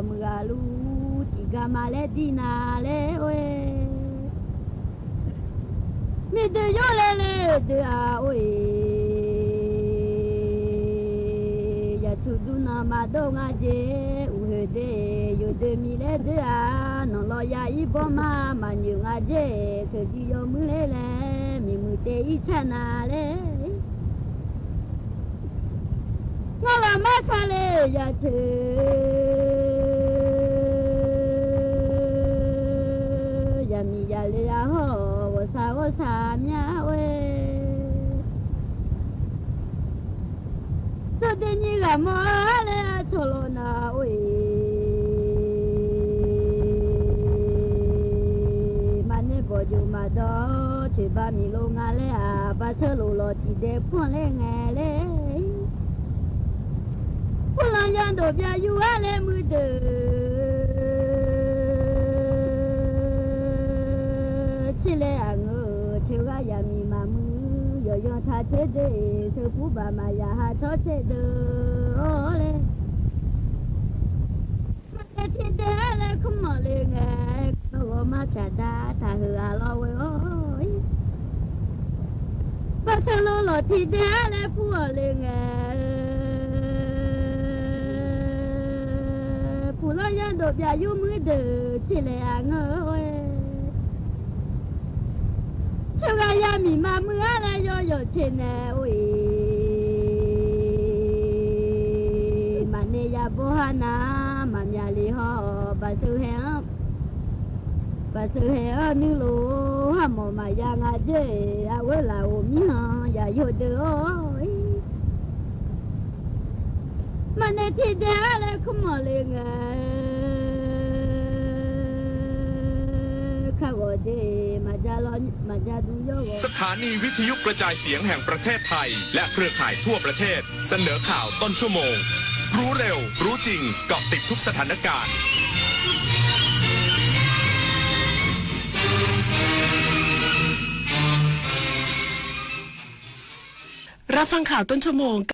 muiq ghaq luf tiqgar ma laer dir na laer or-e. Miqdeuq yawr laer laer deuq-aq or-e, yaqtsu dur nan maqdov nga jeq, uqhoeq de yawdoer miq laer deuq-aq, nanqlawr ya ir bawr ma maqnyoeq nga jeq, teuqjir yawmuir ler laer miqmuiq te ir car na laer. Ngar laf mar sar le yaqtsoeq, yaqmiq yaqle-a hawr-awq, ghawqshaq ghawqshaq mya or-e. Tsawrdoer nyir ghaq mawr-a laer aqcawq lawq na or-e. Maqnae bawqjoq maqdawr coeqba miqlo nga laer-aq, baqseuv lof lawq tiqdae pur-anr laer ngae laer. Purlanq yawdof byav yur-ar laer muiqdeuq tser laer aqngeur-euq, teughaq yaqmiq maqmuiq, yawqyan taq tser deuq-iq, teuqpur baq maqya ha tsawr tser deuq-awr laer. Maqnae tiqdae-ar laer kur manq le ngae, kawr ghawqma pyaq dar taq heughaq lawr ghoe-awr-ir. Baqseuv lof lawq tiqdae-ar laer kur-awq le ngae, puqlar yawdof byav yur muiqdeuq tser laer aqngeur-eu-aer. Teughaq yaqmiq maqmuiq-ar laer yawzawq tser nae or-iq, maqnae yabawr har nar maqmyaq le hawr-awq, baqseuv hae-anr, baqseuv hae-anr nuirlof-aer harmawf maqya nga jer-eq, arghoer lafghof mirkhanq yaqyo deuq-awr-ir. Maqnae tiqdae-ar laer kur manq le ngae, kar ghawq de maqja dur yawr ghawq. สถานีวิทยุกระจายเสียงแห่งประเทศไทย และเครือข่ายทั่วประเทศ เสนอข่าวต้นชั่วโมง รู้เร็ว รู้จริง เกาะติดทุกสถานการณ์ รับฟังข่าวต้นชั่วโมง